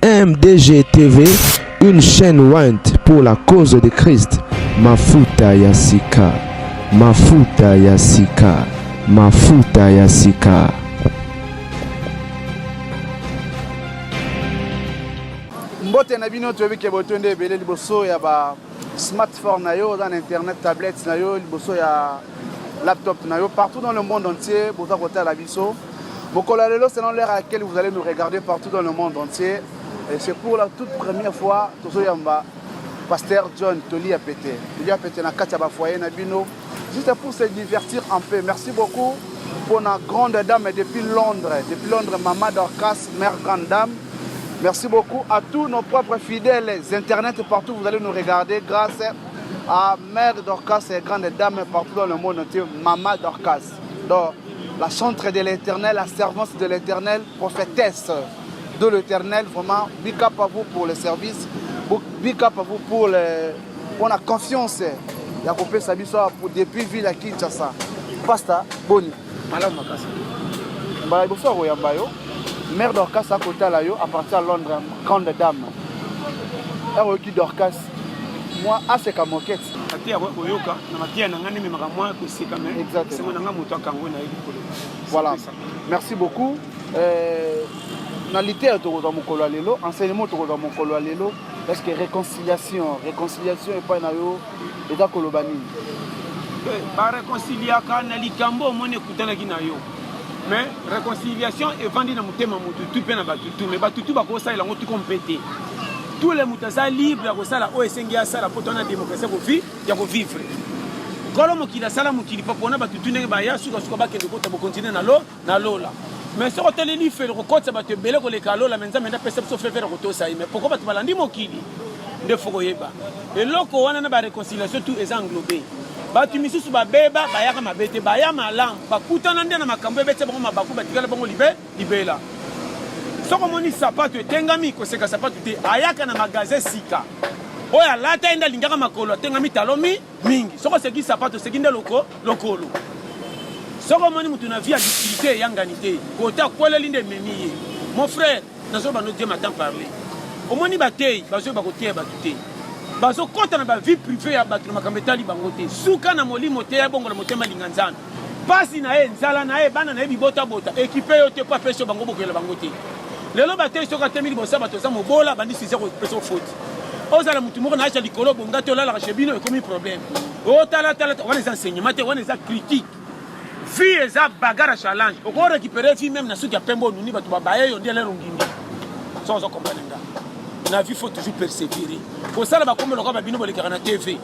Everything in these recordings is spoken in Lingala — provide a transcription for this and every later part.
MDG TV, une chaîne ointe pour la cause de Christ. Mafuta ya sika, mafuta ya sika, mafuta ya sika. Mbote na bino, toyebi ke botondi ebele liboso ya ba smartphone na yo, oza na internet, tablette na yo, liboso ya laptop na yo, partout dans le monde entier boza kotala biso. Mokolo ya lelo, selon l'heure à laquelle vous allez nous regarder partout dans le monde entier, et c'est pour la toute première fois tozoyamba Pasteur John Tolia Pete. Tolia Pete na kati ya ba foyer na bino, juste pour se divertir un peu. Merci beaucoup pour la grande dame depuis Londres, depuis Londres, Maman Dorcas, mère grande dame. Merci beaucoup à tous nos propres fidèles internet partout, vous allez nous regarder grâce à Mère Dorcas et grande dame partout dans le monde entier, Maman Dorcas. Donc, la chantre de l'éternel, la servante de l'éternel, prophétesse de l'éternel, vraiment, big up à vous pour le service, big up à vous pour, le, pour la confiance. Ya kopesa biso depuis ville ya Kinshasa. Pastor, boni. Malamu makasi. Mbala liboso ya koyamba yo, Mère Dorcas akotala yo à partir de Londres, grande dame. Akoyoki Dorcas, moi aseka moquette. Ate akoki koyoka na mateya na ngai nde memaka mwa koseka, mais Exactement. sengo na ngai moto akango nayebi koloba. Voilà. C'est ça. Merci beaucoup. Na liteya tokozwa mokolo ya lelo, enseignement tokozwa mokolo ya lelo, est-ce que réconciliation epai na yo eza koloba nini? Baréconciliaka na likambo omoni ekutanaki na yo, mais réconciliation evandi na motema motu tu mpe na bato tu, mais bato tu bakosalela yango tuko mpe te. Tous les moto aza libre ya kosala oyo esengi asala po tona démocratie ya kovivre. Nkolo mokili asala mokili mpo mpona bato tu ndenge baya sukasuka bakende kota bokontinue na lo na lola. Mais soki oteleli felo kokotisa bato ebele koleka lola, mais Nzambe nde apesa biso faveur ya kotosa ye. Mais pourquoi bato balandi mokili? Nde fo koyeba eloko wana na baréconciliation tout eza englobe. Bato misusu babeba, bayaka mabe te, baya malamu, bakutana nde na makambo ebetisa bango mabaku, batikala bango libe libela. Soki omoni sapato etengami, koseka sapato te, ayaka na magasin sika oyo alata ye nde alingaka makolo atengami talo mingi. Soki oseki sapato, oseki nde lokolo. Soki omoni motu na vie ya difficulté eyangani te, kote akweleli nde ememi ye. Mon frère, nazoba no Dieu m'attend parler. Omoni batei bazoyeba koteya bato te, bazokɔta na bavie privé ya bato na makambo etali bango te. Suka na molimo te, ya bongola motema, alinga Nzambe. Pasi na ye, nzala na ye, bana na ye, bibotabota ekipe yo te mpo apesi yo bango, bokela bango te. Lelo batei soki atemi liboso ya bato oza mobola, bandisi eza kopesa foti. Ozala motu moko na age ya likolo, bonga te, olalaka chez bino, ekomi problème. Otalatala wana eza enseignement te, wana eza critique. Vie eza bagarre, challenge. Oko récupérer vie même na suki ya pembe onuni, bato babaye yo nde lero ngindi. So ozo comprendre nga, na vie faut toujours persévérer. Kosala bakombo lokola babino bolekaka na TV,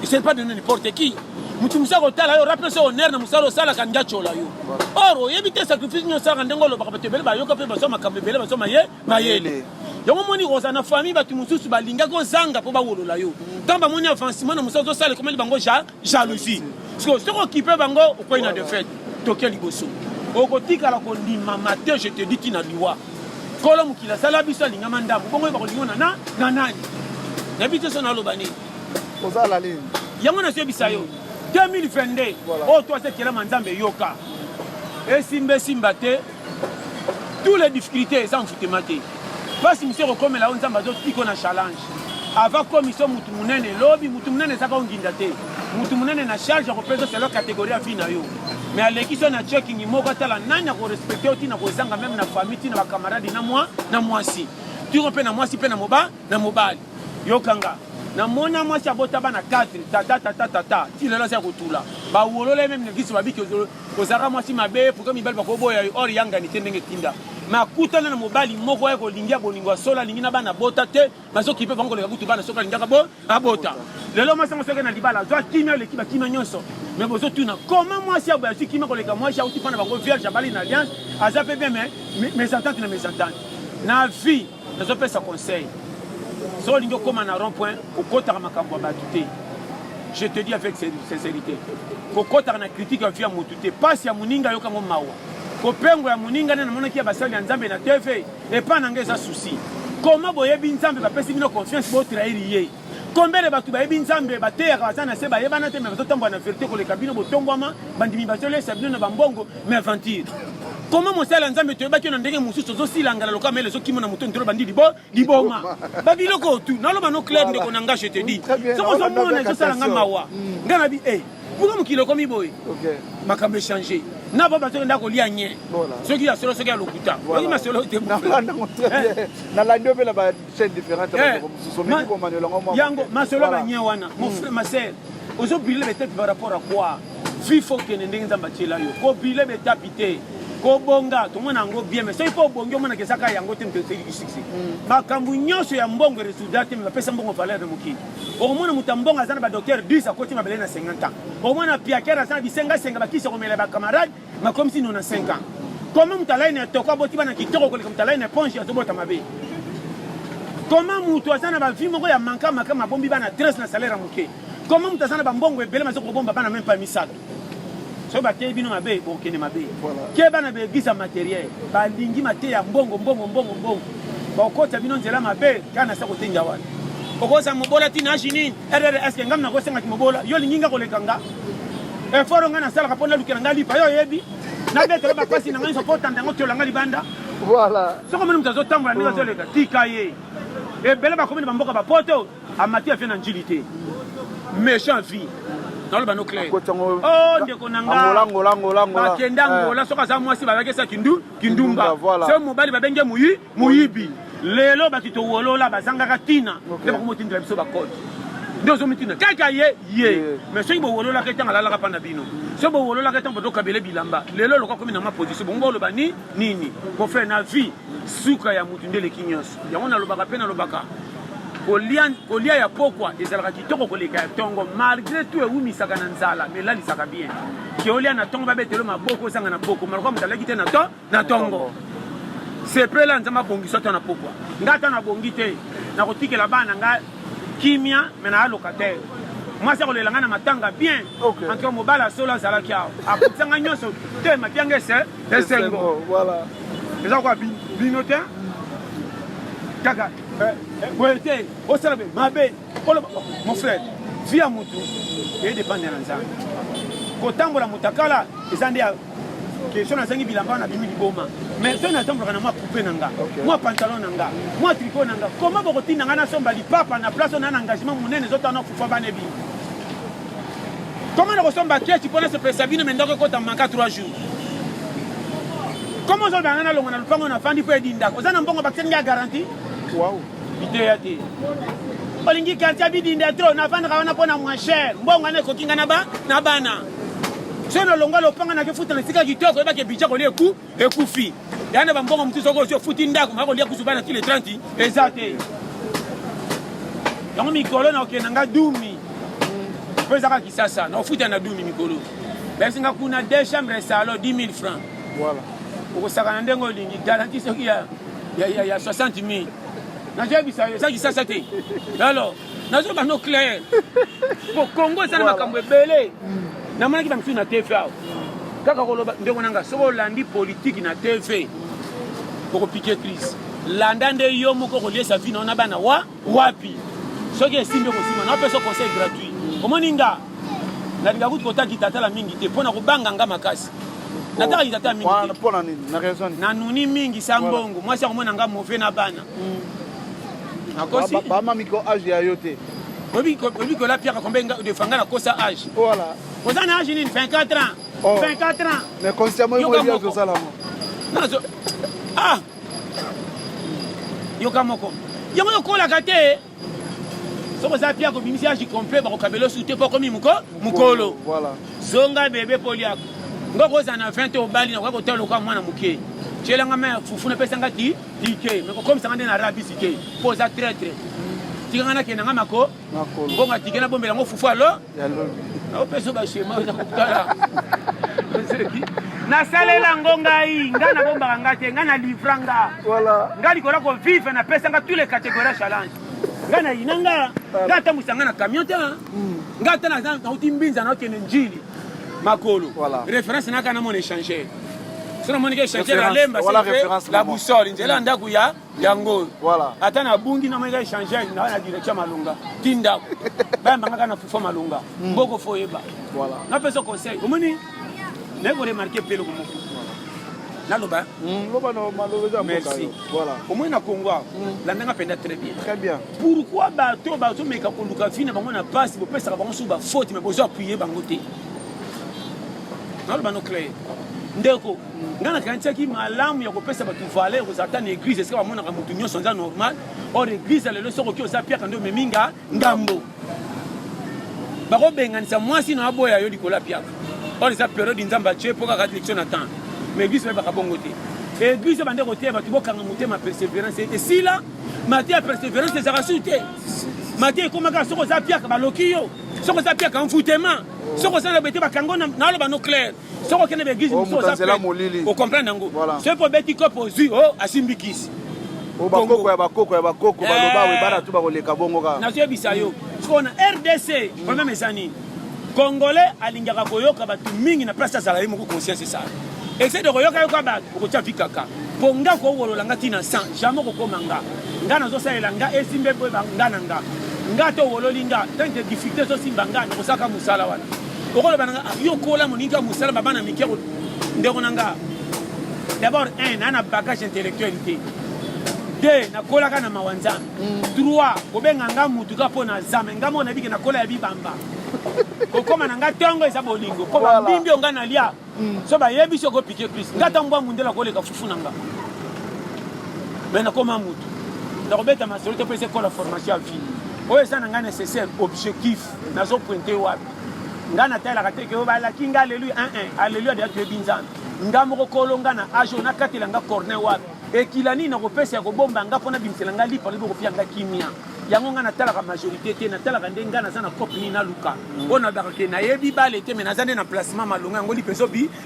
ce n'est pas donné n'importe qui. Motu mosusu akotala yo, rappele so honneur na mosala osalaka, nde atyola yo. Or oyebi te sacrifice nyonso osalaka. Ndenge olobaka, bato ebele bayoka mpe bazwa makambo ebele, bazwa maye mayele. Yango omoni kozala na famille, bato mosusu balingaki ozanga mpo bawolola yo. Ntango bamoni avancement na mosala ozosala, ekomeli bango jalousie. Soki okipe bango, okwei na défaite. Toke liboso, okotikala kondimama te. Je te dis, tina liwa. Nkolo mokili asala biso alingama ndambo, bongo oyeba kolingo na nani. Nayebi te so naloba nini. Ozala nini? Yango nazoyebisa yo, 2022 oyo to aza ekelama Nzambe, yoka, esimba esimba te, tous les difficultés eza mfutema te. Mpasi mosu ekokomela yo, Nzambe azotiko na challenge ava komiso mutu monene. Lobi mutu monene ezaka onginda te, mutu monene na charge akopesa selo catégorie ya vie na yo, mais aleki so na checking moko, atala nani akorespecte yo. Ntina kozanga meme na famille, ntina bacamarade na mwa na mwasi tiko mpe na mwasi mpe na mobali. Yokanga, namona mwasi abota bana 4, tata tata tata, ti lelo aza ya kotula. Bawolola ye meme na église, babiki kozalaka mwasi mabe, pourquoi mibali bakoboya yo? Or yangani te ndenge etinda. Me akutana na mobali moko ya kolingi ya bolingo ya solo, alingi na bana bota te, bazokipe bango koleka kutu bana soki alingaka bo abota. Lelo mwasi yango soki na libala azwa kimia, oleki bakimia nyonso. Me bozotuna koma mwasi aboye azwi kimia koleka mwasi auti mpa na bango vierge, abali na alliance, aza mpe bien. Mais mésentente na mésentente na vie. Nazopesa conseil, soki olingi okóma na rond point, kokɔtaka makambo ya bato te. Je te dis avec sincérité, kokɔtaka na critique ya vie ya motu te. Pasi ya moninga, ayokango mawa. Kopengo ya moninga nde namonaki ya basali ya Nzambe na TV epa na ngai eza souci. Koma boyebi Nzambe, bapesi bino confiance, botrahir ye. Combien de bato bayebi Nzambe, bateyaka, baza na se, bayebana te, me bazotambola na vérité koleka bino botombwama. Bandimi bazolesa bino na bambongo, mais aventure. Comment mosala Nzambe toyebaki na ndenge mosusu ozosila ngala lokola mele ezokima na moto ntolo bandi libo liboma babiloko tu naloba no clair ndeko na nga je te dis soki ozomona ezosala nga mawa mm. nga na bi eh pourquoi mokili okomi boye makambo echange na ba bazokenda kolia nye soki ya solo soki ya lokuta oyoki masolo te nalandi yo mpe na ba chaîne différente eh. mosusu omeki komaniola ngo yango masolo banye wana mon mm. frère ma sœur ozo brûler betapi par rapport à quoi vie faut kende ndenge nzambe atiela yo ko brûler betapi te kobonga tomona yango bien mais soki mpo obongi omonaka eza kaka yango te moto eseliki succès mm. makambo nyonso ya mbongo eresoudra te me bapesa mbongo valeur na mokili okomona moto ya mbongo aza na badocteur 10 akoti mabele na 50 ans okomona piakere aza na bisengasenga bakisi ya komela bacamarade makomisi 95 ans comment moto alai na etoko aboti bana kitoko koleka moto alai na eponge azobota mabe comment moto aza na bavie moko ya manka maka mabombi bana 13 na salaire ya moke comment moto aza na bambongo ebele maza kobomba bana meme pa misato soki bateyi bino mabe bokende mabe ke bana baeglise ya materiel balingi mateya mbongo mbongo mbongo mbongo bakokotisa bino nzela mabe kaka na sa kotinda wana okozala mobola ti na age nini rr eske ngam nakosengaki mobola yo olingi nga koleka nga effort nga nasalaka mpo nalukela nga lipa yo oyebi nabetela bapasi na nga nyonso mpo otanda yango tiola nga libanda voilà soki omoni moto azotambola ndenge azoleka tika ye ebele bakomi na bamboka bapoto amati avie na njili te méchant vie naloba no clair oh ndeko na nga bakenda ngola eh. soki aza mwasi babaki esa kindu kindumba soki mobali babenge muyi moyibi lelo bato towolola bazangaka ntina nde bakomotindela biso bakode nde ozomitina kaka ye ye mais soki bowololaka ntango alalaka mpa na bino soki bowololaka ntango botokabele bilamba lelo lokola komi na ma position bongo boloba ni nini mon frère na vie suka ya motu nde eleki nyonso yango nalobaka mpe nalobaka kolia kolia ya pokwa ezalaka kitoko koleka ya ntongo malgré tout ewumisaka na nzala mais elalisaka bien ke olia na ntongo babetelo maboko ozanga na poko malokwa moto alaki te na to na ntongo sepela nzambe abongisa ata na pokwa nga ata nabongi te nakotikela bana nga kimia me naa locataire mwasi akolela nga na matanga bien okay. en tout cas mobali asolo azalaki awa akokisa nga nyonso te mapianga ese esengo eza kwa bino te kaka eh, eh, boye te osala mabe oloba oh, mon frère vie ya motu eyedepande na nzambe kotambola motakala eza nde ya question nazangi bilamba wana bimi liboma mais soki natambolaka na mwa coupe na nga mwa pantalon na nga mwa tricot na nga koma bokotinda nga nasomba lipapa na place oyo na na engagement monene ezotana fufa bana ebimi koma nakosomba keti mpo nasepelisa bino me ndako ekota manka 3 jours koma ozoloba nga nalonga na lopango nafandi mpo edindaka oza na mbongo bakiseli nga ya garantie wow. Biteya te. Olingi quartier bidinda trop nafandaka wana mpo na moins cher mbongo wana ekoki nga na bana soki nalongwa lopanga nake futa na esika kitoko oyebaki budget kolia eku ekufi ya na bambongo mosusu soki ozwi ofuti ndako maka kolia kusu bana ti le 30 eza te yango mikolo nakokende nga dumi mpo ezaka kisasa nakofuta na dumi mikolo bayebisi nga kuna deux chambre salon 10 000 francs voilà. okosakana ndenge olingi garanti soki ya, ya, ya, ya 60 000 nazoyebisa yo eza kisasa te alors nazoba no clair po congo eza na makambo ebele namonaki bamisusu na tv awa kaka koloba ndeko na nga soki olandi politiki na tv okopike crise landa nde yo moko okoliesa vi na yo na bana wa wapi soki esimbi okosima napesa conseil gratuit omoni nga nalinga kutu kotaki kitatala mingi te mpo na kobanga nga makasi nataka kitata mingi te nanuni mingi sa mbongo mwasi akomona nga mauvais na bana hmm. nakosi bamamiko age ya yo te oyebi kola piaka kombe defa nga nakosa age oza na age nini 24 ans 24 ans mais consciemment yo ah yoka moko yango yokolaka te soki oza pia kobimisi age complet bakokabela osu te mpo okomi moko mokolo zonga bebe mpo oliaka nga okozala na 20 obali nakoki kotala lokola mwana moke tyelanga mai ya fufu napesa nga ti tike me kokomisa nga nde na rabisi te mpo oza traitre tika nga nakende nga mako mbongo atike nabombela yango fufu alo naopesa bashema oza kotala nasalela yango ngai ngai nabombaka nga te ngai na livra nga ngai likolo ya kovivre napesa nga tous les catégories ya challenge ngai nayina nga ngai atambwisa nga na camion te hmm. ngai ata nauti mbinza naokende njili makolo référence naka namona échangeur so namoniki échangeur alemba la boussole nzela ya ndako ya yango voilà. ata nabungi namonaki échangeur na na direction malonga ti ndako bayamba nga kaka na fufa malonga hmm. mboko fo oyeba voilà. napesa conseil omoni naye koremarke mpe eloko moko. Naloba. Loba na maloba eza mboka Merci. yo. Voilà. Omoni na Congo awa, landanga mpenza très bien. Très bien. Pourquoi bato bazomeka koluka vie na bango na pasi, bopesaka bango susu bafaute, mais bozo appuyer bango te? Naloba no clair. Ndeko, ngai nakanisaki malamu ya kopesa bato valeur kozala ata na église esika bamonaka motu nyonso aza normal. Or église ya lelo, soki oki oza piaka nde omemi nga ngambo, bakobenganisa mwasi na aboya yo likolo ya piaka. Or eza période Nzambe atie mpo kaka direction na temps, mais église bayebaka bongo te. Église bande koteya bato bokanga motema, persévérance esila. Mateya persévérance ezalaka su te. Mateya ekomaka soki oza piaka baloki yo, soki oza piaka envoûtement, soki oza na bete bakango. Naloba no clair, soki okende ba église Oh, mosusu moto oza nzela prêtre, molili. ocomprendre yango. Voilà. Soki mpo obeti kope ozwi o asimbi kisi. O bakoko ya bakoko ya bakoko baloba Eh. we bana tu bakoleka bongo kaka. Nazoyebisa yo, sikoyo na RDC problème eza nini? Congolais alingaka koyoka bato mingi na place azala ye moko. Conscience esala ese de koyoka yoka bato, okotia vi kaka mpo nga kowolola nga ntina 100 jamais okokoma nga. Nga nazosalela nga esimbe boye nga na nga nga te owololi nga. Tant que difficulté ezosimba nga, nakosalaka mosala wana. Okoloba na nga: "Ah, yo kola moningi ya mosala babana mike." Ndeko na nga, d'abord un, naa na bagage intellectuel te. Deux, nakolaka na mawa Nzambe. Trois, kobenga nga mutu kaka mpo na zame nga moko nayebike nakola ya bibamba. Kokóma na nga ntongo eza bolingo mpo Voilà. bambimbi oyo nga nalia so bayebi soki opike plus nga ta mbwa mundele akoleka fufu na nga. Me nakóma mutu, nakobeta masolo te mpo eza ekola formation ya vie oyo eza na nga nécessaire. Objectif nazopointe wapi? Nga natalelaka te ke oyo balaki nga alleluya 1 1 alleluya deya. Toyebi Nzambe nga moko kolo nga na age oyo nakatela nga corner wapi, ekila nini nakopesa ya kobomba nga mpo nabimisela nga lipa lobi okopia nga kimia. Yango nga natalaka majorité te, natalaka nde nga naza na cope nini naluka oyo nalobaka ke nayebi bale te, mais naza nde na placement malonga. Yango lipa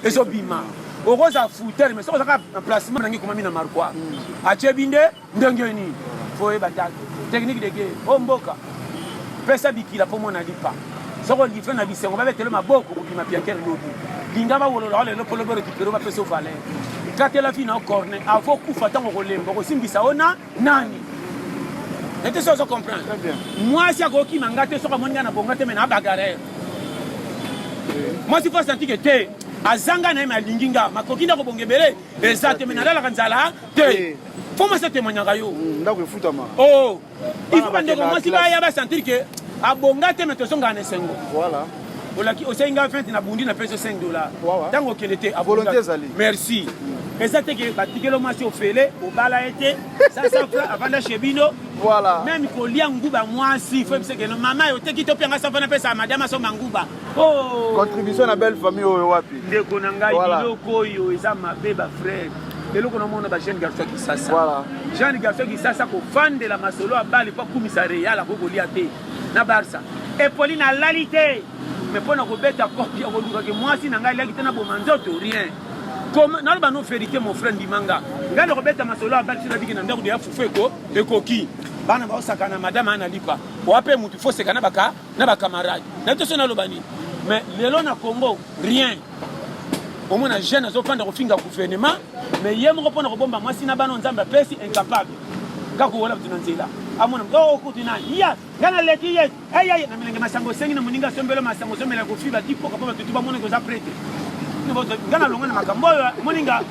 ezobima. Okozala foutere, mais soki ozaka na placement nangi ekomami na marquoir atyebi nde ndenge nini. Fo oyeba ta technique de guerre o mboka. Pesa bikila mpo mona lipa. Soki olivre na bisengo, babetele maboko, kobima piakere lobi. Linga bawolola lelo mpo lobi orécupérer, bapesa valeur. Katela vi na corne avo kufa. Ntango kolemba kosimbisa o na nani ete so ozo comprendre. Très bien. Mwasi akokima nga te soki amoni nga na bonga te, me na bagarre. Mwasi fo asanti ke te azanga na ye, me alingi nga. Makoki nde akobonga ebele eza te, me nalalaka nzala te. Fo mwasi atémoignaka yo. Ndako efutama. Oh, il faut Bana bandeko bakendaka mwasi classe. baya basentir ke abonga te, me tozongaka na esengo. Voilà. Olaki osali nga 20 na bundi na pesi 5 $. Wawa. Ntango okende te. Volonté ezali. Merci. Eza te ke batikeli mwasi ofele, obala ye te, 500 francs avanda chez bino. Voilà. Même kolia nguba, mwasi fo ebise keno mama yo oteki to pianga 100 francs, napesa madame asomba nguba. Oh. Contribution na belle famille oyo wapi? Ndeko na ngai, Voilà. biloko oyo eza mabe, bafrère. Eloko namona, bajeune garçon ya Kisasa, Voilà. jeune garçon ya Kisasa kofandela masolo ya bale mpo akumisa Real, akoki kolia te na Barça epoli nalali te, mais mpo na kobeta kopi ya kolukaki mwasi na ngai aliaki te na boma nzoto, rien. Naloba no vérité, mon frère, ndima nga ngai na kobeta masolo ya bale so nabiki na ndako deya fufu ekoki, bana baosaka na madame aya na lipa oa mpe mutu foseka na baka na bacamarade na te so naloba nini. Mais lelo na Congo, rien. Omona jeune azofanda kofinga gouvernement, mais ye moko mpona kobomba mwasi na bana Nzambe apesi, incapable kaka kowola bato na nzela. Amona o kutu nani ya ngai naleki ye eyaye na milenge masango, osengi na moninga asombelo masango, ozomela kofi batipoka mpo bato tu bamona koza prêtre. Ngai nalonga na makambo oyo moninga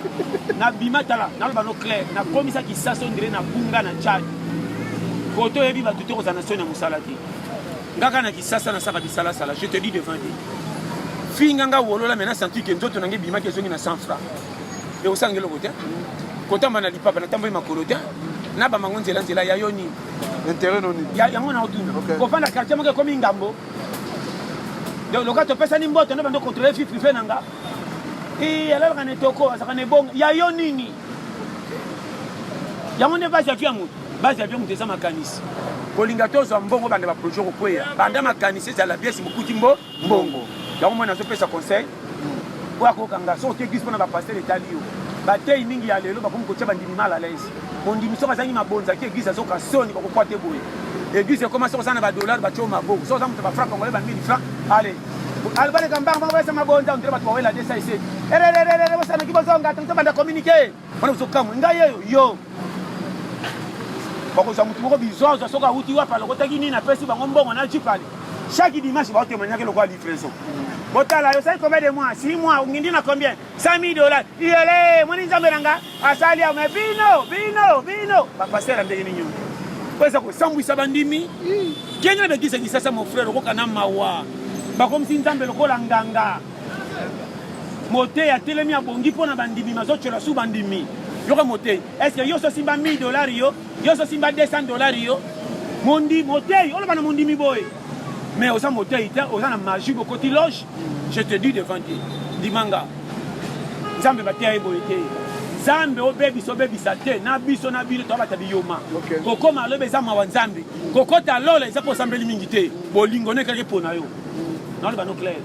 nabima. Tala, naloba no clair, nakomisa Kisasa ondire nabunga na Tchad. Koto oyebi bato te, kozala na soni ya mosala te. Nga kaka na Kisasa nasaka bisalasala. Je te dis devant Dieu, finga nga, wolola, me nasanti ke nzoto na ngai ebimaki ezongi na 100 francs, ekosanga eloko te. Kotamba na lipapa, natamboli makolo te, nabamango nzela nzela ya yo nini? Intérêt no nini? Yango na otuna. Kofanda quartier moko ekomi ngambo. Donc loka topesani mboto nde bando contrôler vie privée na nga. Alalaka na etoko, azalaka na ebongo ya yo nini? Yango nde base ya vie ya moto. Base ya vie ya moto eza makanisi. Kolinga tozwa mbongo, banda baprojet kokweya, banda makanisi ezala biesi mokuti mbo mbongo. Yango mwana azopesa conseil oyo akokanga soki oke église mpona bapasteur etali yo. Batei mingi ya lelo bakomi kotia bandimi mal à l'aise. Mondimi soki azangi mabonzaki église azoka soni, bakokwa te boye. Église ekoma soki oza na badollar batio maboko, soki oza moto bafranc congolais ba 1000 francs, allez albaleka mbanga bango bapesa mabonza ondire bato bawela 207 erererere bosanaki bozonga tanto banda communiqué wana bozokamwe ngai yeyo yo bakozwa motu moko bizozwa soki awuti wapi, alokotaki nini, apesi bango mbongo na jipale. Chaque dimanche baotémoignaki lokola livraison. Botala yo osali combien de mois? 6 mois, ongindi na combien? 100 000 dollars. Iyele, moni Nzambe na nga asali ya mais bino, bino, bino. Ba pasteur ya ndenge nini oyo? Oyo eza kosambwisa bandimi. Kende na baeglise ya Kisasa mon frère, okoka na mawa. Bakomisi Nzambe lokola nganga. Moteyi atelemi abongi mpo na bandimi, mazotyola su bandimi. Yoka moteyi, est-ce que yo osimba 1000 dollars yo? Yo osimba 200 dollars yo? Mondi, moteyi, oloba na mondimi boye. Mais oza moteyi te, oza na magie bokoti loge. Je te dis devant Dieu, ndimanga. Nzambe bateya ye boye te. Nzambe obebisa obebisa te na biso na bino toabata biyoma. Okay. Kokoma alobi eza mawa Nzambe. Kokota lola eza mpo osambeli mingi te. Bolingo ne kaka epona yo. Naloba no clair.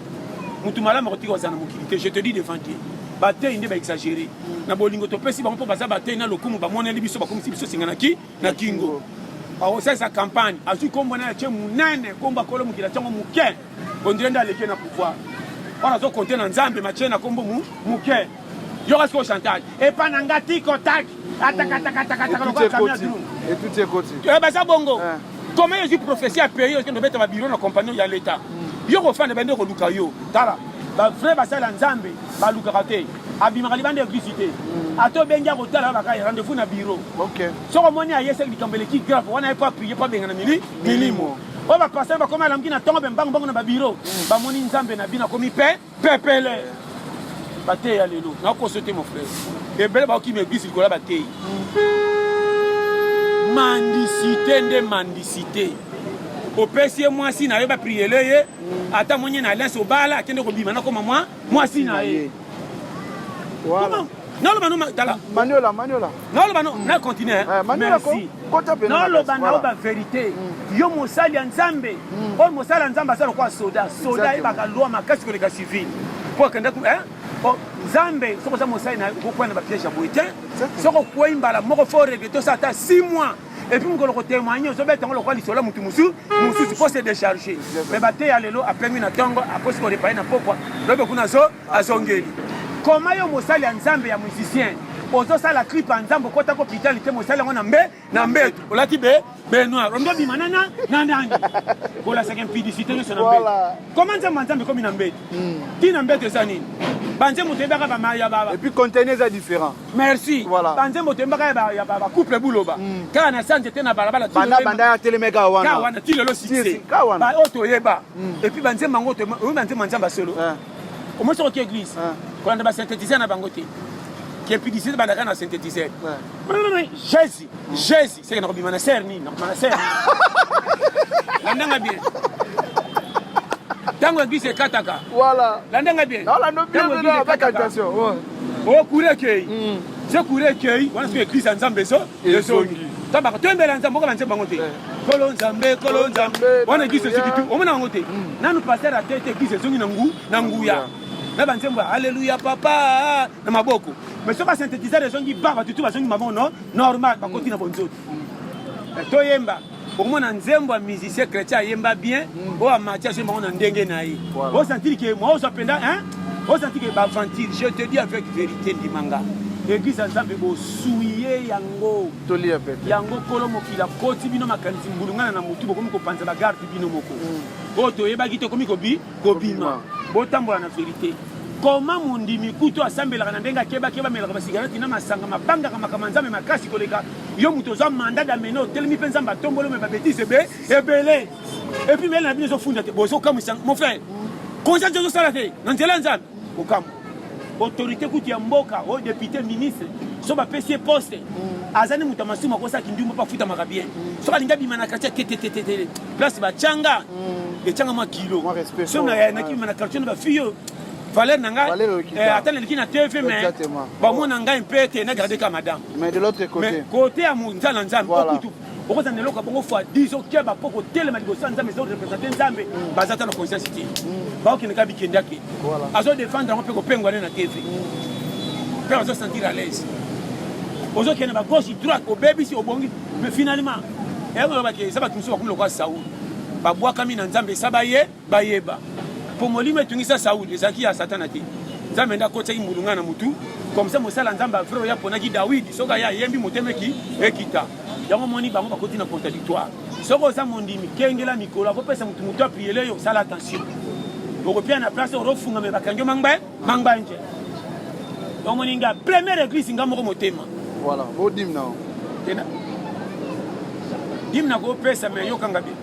Mutu malamu akotika kozala na mokili te. Je te dis devant Dieu. Bateyi nde ba exagérer. Na bolingo topesi bango mpo baza bateyi na lokumu bamoneli biso bakomisi biso singa na ki na kingo. Akosalisa campagne azwi kombo na ye atie munene kombo akolo mokili atie yango moke. Ondire nde aleki na pouvoir. Wana azo compter na Nzambe matie na kombo mu muke. Yoka sikoyo chantage. Epa na nga tiko tak. Ataka ataka ataka ataka lokola camion ya drone. Etuti ekoti. Eh baza bongo. Eh. Comment ezwi prophétie ya pays okende obeta ba bureau na compagnie ya l'État. Yo kofanda bende koluka yo. Tala ba vrai basali ya Nzambe balukaka te. Abimaka libanda ya église te. Ata obengi akotala baka rendez-vous na bureau. Okay. Soki omoni aye seki likambo eleki grave wana ye po aprie po abengana mili milimo. Oyo ba pasteur bakoma alamuki na tongo be mbangu mbangu na ba bureau bamoni Nzambe na bino akomi pe pepele. Bateyi ya lelo nakoso te mon frère. Ebele bakokima église likolo ya bateyi. Mendicité nde mendicité. Opesi ye mwasi na yo ba priele ye ata moni na alliance obala akende kobima na koma mwa mwasi na ye. Voilà. Naloba no tala. Maniola, Maniola. Naloba no na continuer. Eh, Maniola ko. Merci. Kota pena. Naloba na yo ba vérité. Yo mosali ya Nzambe. Oyo mosali ya Nzambe aza lokola soda. Soda ayebaka loi makasi koleka civil. Po akenda ku hein? Oh, Nzambe soki oza mosali na yo okokwea na ba piège ya boye te. Soki okwei mbala moko faut regretter osala ata 6 mois. Et puis mokolo ko témoigner ozobeta yango lokola lisolo ya mutu mosusu mosusu po se décharger. Mais bateya lelo apengwi na tongo akosi ko réparer na pokwa lobi kuna azo azongeli. Comment yo mosali ya Nzambe ya musicien ozosala clip ya Nzambe okota ko hôpital te mosali yango na mbe na mbeto olati be baignoire ondo bima na na na nani kolasaka impudicité nyonso na mbeto. Comment Nzambe ya Nzambe ekomi na mbeto? Ti na mbeto eza nini? Banzembo toyebaka ba ma ya ba Et puis contenu eza différent. Merci. Voilà. Banzembo toyembaka ya ba ya ba couple buloba. Kaka na sanze te na balabala. Banda banda ya telemeka wana. Kaka wana ti lelo succès. Kaka wana. Ba oyo toyeba. Et puis banzembo yango toyeba, oyo banzembo ya Nzambe ya solo. Omoni soki oke église, kolanda ba synthétiseur na bango te. Ke publicité bandaka na synthétiseur. Jésus, Jésus, c'est que nakobima na sœur nini, nakobima na sœur. Landanga bien. Tango église ekataka. Voilà. Landanga bien. Nalanda bien, Tango église avec ekataka. attention. Ouais. Oh courant ekei. Se courant ekei, wana soki église ya Nzambe ezo ezongi. Nzambe akatombela Nzambe okoba nzembo yango te. Kolo Nzambe, kolo Nzambe. Wana église ezongi tu, omona yango te. Nanu pasteur atete église ezongi na ngu, na nguya. Na ba nzembo ya Alléluia papa na maboko. Mais soki ba synthétiseur ezongi ba bato tu bazongi maboko no normal bakoti na bonzoto. Toyemba okomona nzembo ya musicien chrétien ayemba bien oyo amati azoyemba yango na ndenge na ye. Osentir que moi ozwa mpenza hein? Osentir que ba aventure, je te dis avec vérité ndimanga. Église ya Nzambe bosuye yango. Tolia pete. Yango kolo mokili akoti bino makanisi mbulungana na mutu bokomi kopanza ba garde bino moko. Oyo toyebaki tokomi kobi kobima. Botambola na vérité. Comment mondimi kutu asambelaka na ndenge akebaki bamelaka ba cigarette na masanga mabangaka makambo ya Nzambe makasi koleka yo moto ozwa mandat d'amener otelemi mpe Nzambe atomboli me ba bêtise ebe ebele. Et puis mele na bino ezofunda te bozokamwisa mon frère. Conscience ezosala te na nzela ya Nzambe okamwa. Autorité kutu ya mboka oyo député ministre so bapesi ye poste aza ni moto ya masumu akosala kindumba mpo afutamaka bien soki alingi abima na quartier te te te te te place batianga etianga mwa kilo so nakibima na quartier na bafille oyo valeur na ngai ata naleki na TV mais bamona ngai mpe te na garde ka madame mais de l'autre côté mais côté ya nzala Nzambe okutu okozala na eloko ya bongo fois 10 okeba mpo kotelema liboso ya Nzambe ezo représente Nzambe baza ata na conscience te baokende kaka bikende ake azo défendre yango mpe kopengwa ne na TV mpe azo sentir à l'aise ozokende ba gauche droite obebisi obongi mais finalement eyolobaki eza bato mosusu bakomi lokola Saul babwakami na Nzambe esa baye bayeba mpo molimo etungisa Saul ezalaki ya Satana te Nzambe nde akotisaki mbulunga na mutu comme ça mosala Nzambe ya vrai oyo aponaki Dawidi soki aye ayembi motema eki ekita yango moni bango bakoti na contradictoire soki oza mondimi kengela mikolo akopesa motu motu apriele yo sala attention. Okopia na place orofunga me bakangi yo mangba mangbanje. Omoni nga première église nga moko motema. Voilà, bo dime na. Tena. Dime na kopesa me yokanga bien.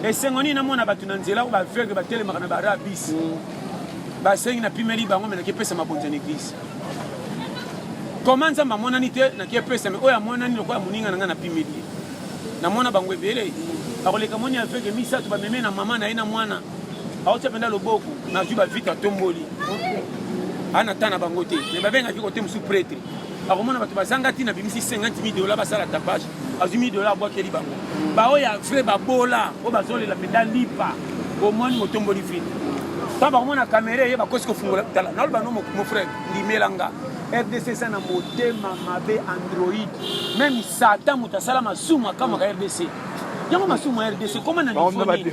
Esengo nini namona bato na nzela oyo baaveugle batelemaka na barabis. Basengi napimeli bango me nakepesa mabonza na église. Comment Nzambe amonani te nakepesa me oyo amonani lokola moninga na ngai napimeli ye. Namona bango ebele akoleka moni aveugle misato bameme na mama na ye na mwana aotia mpenza loboko nazwi bavite atomboli ana ta na bango te me babengaki kote mosusu pretre akomona bato bazanga ntina abimisi 50 000 dola basala tapage azwi 1000 dola abwakeli bango baoyo ya vrai babola oyo bazolela mpenza lipa omoni motomboli vite ntango bakomona kamera eye bakosi kofungola tala naloba no mon frère ndimela nga rdc eza na motema mabe android meme satan moto asala masumu akamwaka rdc yango masumu ya rdc koma na niveau nini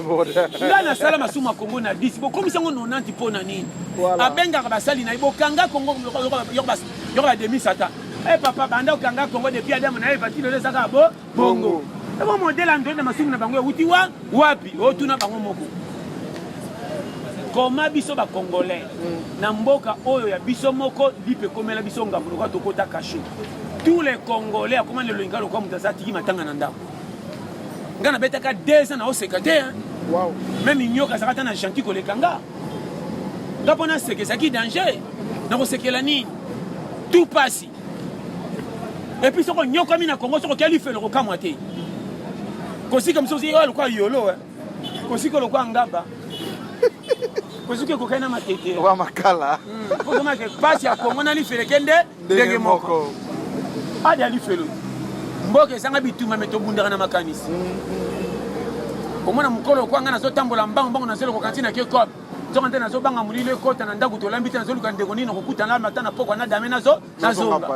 ngai nasala masumu ya congo na 10 bokomisi yango 90 mpo na nini abengaka basali na ye bokanga congo yoko bademi satan e papa banda okanga congo depuis adamu na eva ti lelo eza kaka bo bongo ebo modele android na masumu na bango ewuti wa wapi otuna bango moko koma biso bacongolais na mboka oyo ya biso moko lipe ekomela biso ngambo lokola tokota kasho tous les congolais akoma lelo inga lokola moto aza atiki matanga na ndako nga nabetaka 2 ans naoseka te wow. meme nyoka azalaka ata na gentil koleka nga nga mpo naseka ezalaki danger nakosekela nini tout pasi epuis soki onyokwami na congo soki okei lifelo kokamwa te kosika mosusu oyo lokola yolo kosika lokola ngaba kosika ekokani na matete wa makala ozomaka pasi ya congo na lifelo ekende ndenge moko adi ya lifelo mboka ezanga bitumba me tobundaka na makanisi omona mokolo okwa ngai nazotambola mbango mbango nazolokoka ntina ke cope nzoka nde nazobanga molilo ekota na ndako tolambi te nazoluka ndeko nini nakokuta na mata na pokwa na dame nazo nazonga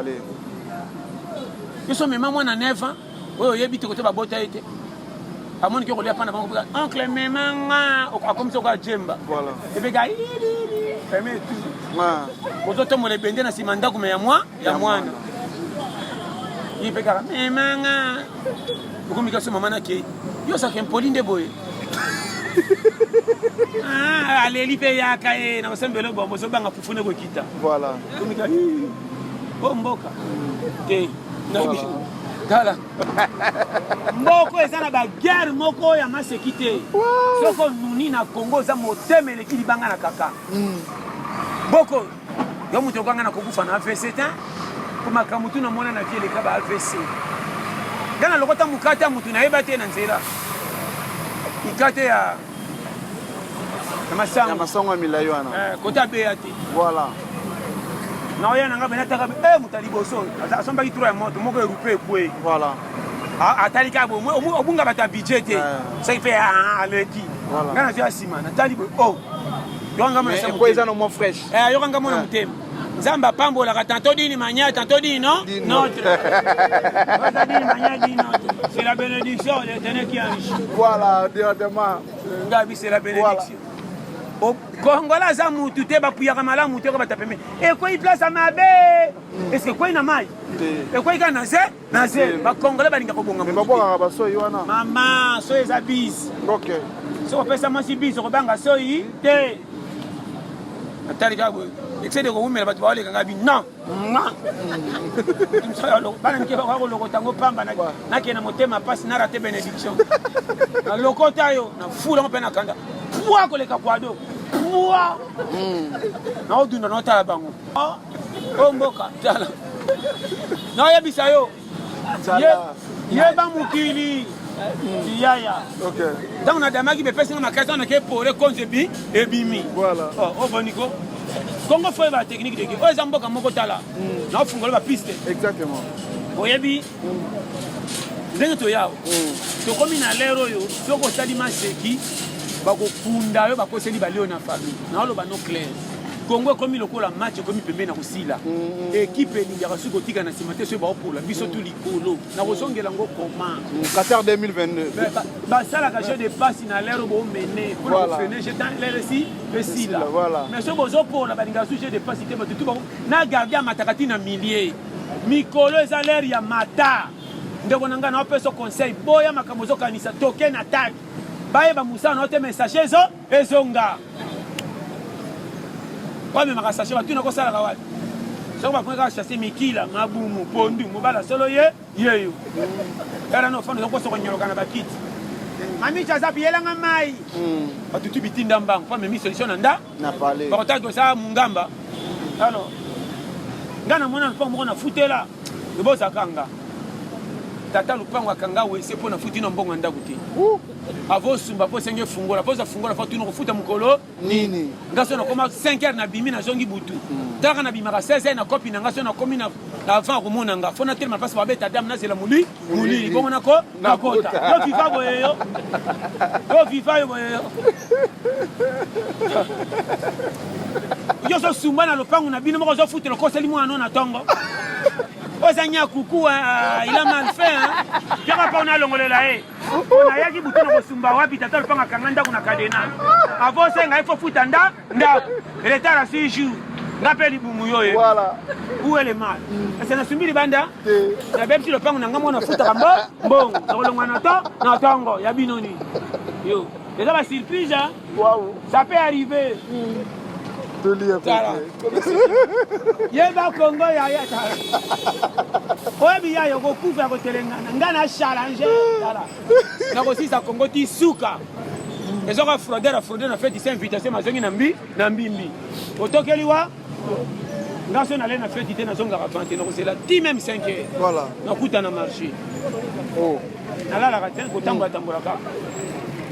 biso mema mwana 9 ans oyo oyebi te kote babota ye te amoni ke kolia pana bango oncle mema nga akomisi okoya jemba ebeka peme tu ozotombola ebende na nsima ndako me ya mwa ya mwana ye mpe kaka mema nga okomi kaso mama nakei yo ozalaka impoli nde boye ah, aleli mpe yaka ye na kosambela bombo ozobanga fufu nde kokita voilà komika o oh, mboka te tala mboko eza na baguerre moko ya maseki te soki onuni na congo oza motema eleki libanga na kaka boko yo moto okanga na kokufa na avc te mpo makambo tu namona na vie eleka ba avc nga nalokota mokate ya motu nayeba te na nzela mikate ya ya masango ya milai wana eh, kote abeya te voilà naoya na nga bena taka eh, moto ya liboso asombaki tro ya moto moko erupe ekwei voilà atali kaka boye obunga bato ya budget te soki mpe ah, aleki nga nazwi ya nsima natali boye o oh. yoka eza no mwa fresh eh, yoka nga mona motema nzambe apambolaka tantôt d'une manière tantôt d'une non notre d'une manière d'une autre c'est la bénédiction l'éternel qui enrichit voilà directement ngabi c'est la bénédiction kongola aza mutu te bapuyaka malamu te ko bata pembe ekwei place ya mabe est ce que ekwei na mai ekwei kaka na ze na ze bakongole balinga kobonga babwakaka basoi wana mama soi eza bise ok soki opesa mwasi bise okobanga soi te natali kaka boye excès de kowumela bato baoleka ngai bi non bana mike bakoya kolokota yango pamba nakende na motema mpasi na rate bénédiction nalokota yo nafula yango mpe nakanda pwa koleka kwado pwa naodunda naotala bango o mboka tala nayebisa yo yeba mokili yaya ntango nadamaki bepesi nga makasi wana nake pole konzi ebi ebimi oboniko oh, kongo fo oyeba technique deke oyo eza mboka moko tala hmm. naofungola bapiste oyebi ndenge toyawa hmm. tokomi na lere oyo soki osali maseki bakokunda yo bakoseli balio na famille naoloba no claire Congo ekomi lokola match ekomi pembeni na kosila. Mm. Equipe elingaka soki kotika na nsima te soki baopola biso tu likolo. Na kozongela yango comment? Qatar 2022. Basalaka jeu de passe na l'heure bomene mpo na kofrene jeu tant l'heure esi esila. Mais soki bozopola balingaka su jeu de passe te bato tu na gardien amataka ti na milieu. Mikolo eza l'heure ya mata. Ndeko na ngai naopesa conseil boya makambo ozokanisa toke na tag. Bayeba mosala na yo te mais sachet ezo ezonga. Oyo amemaka sachet batuna kosalaka wapi? Soki bakomi kaka chasse mikila, mabumu, pondu, mobala solo ye yeyo. Tala no fanda okoso konyoloka na bakiti. Mamicha aza biyelanga mai. Bato tu bitinda mbangu po amemi solution na nda. Na palais. Bakotaki oza mungamba. Alors nga namona lupango moko nafutela ebozaka nga tata lupango akanga wese mpo nafuti na mbongo ya ndako te avosumba mpo esenge fungola mpo oza fungola mpo tuna kofuta mokolo nini nga so nakoma 5 heures nabimi nazongi butu talaka nabimaka 16 heures na kopi na nga so nakomi na avant komona nga fo natelema mpasi babeta dame nazela moli molili bongo nako nakota yo viva boye yo yo viva yo boye yo yo ozosumba na lopango na bino moko ozofutela okoseli mwana no na ntongo oza nyakuku il a mal fait hein piaka mpa nalongolela ye nayaki butu na kosumba wapi tata lopango akanga ndako na kadena avant osenga ye fo futa nda ndako retard ya 6 jours nga mpe libumu yo ye Voilà. où est le mal ese nasumbi libanda nabebisi lopango na nga mwana afutaka mbo mbongo nakolongwa na to na ntongo ya bino nini yo eza ba surprise hein? Waouh. Ça peut arriver. Tolia Tala. Yeba Congo yaya tala. Oyebi yaya okokufa ya kotelengana nga na challenge tala. Nakosisa Congo ti suka. Ezoka frauder a frauder na feti sa invitation mazongi na mbi na mbimbi. Otokeli wa nga so nale na feti te nazongaka vente nakozela ti même 5 heures. Voilà. Nakuta na marché. Oh. Nalalaka te kotambola tambola kaka.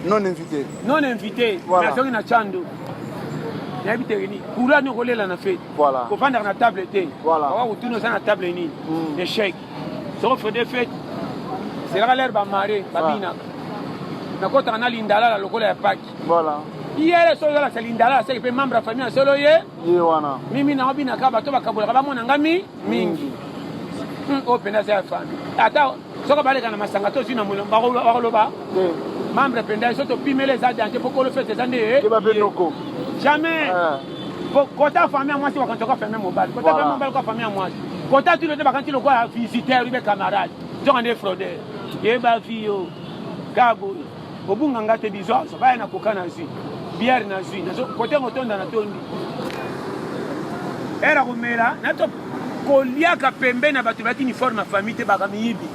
Non invité. Non invité. Voilà. Nazongi na chando. Nayebi te nini. Kula ni okolela na feti. Voilà. Kovandaka na table te. Voilà. Awa kotuna oza na table nini. Échec. Soko frede feti. Zelaka lere bamare babinaka. Nakotaka na lindalala lokola ya paki. Voilà. Iyele so ozalakisa lindalala seke mpe membre ya famille ya solo ye. Ye wana. Mimi nango binaka bato bakabolaka bamona nga mi mingi. Oyo mpenza aza ya famille. Ata soko baleka na masanga to zwi na molongo bakoloba Te. membre mpenza so topimeli eza danger mpo kolo fete eza nde ye. Keba pe noko. Jamais. Ah. Po kota famille ya mwasi bakanti lokola famille mobali. Kota Voilà. famille mobali lokola famille ya mwasi. Kota tulo te bakanti lokola visiteur ube camarade. Nzoka nde fraudeur. Yeba vi yo. Gabo. Obunga nga te bizo azo. Baya na koka na zwi. Bière na zwi. Nazo kote ngotonda na tondi. Era komela na to koliaka pembe na bato balati uniforme ya famille te baka miyibi.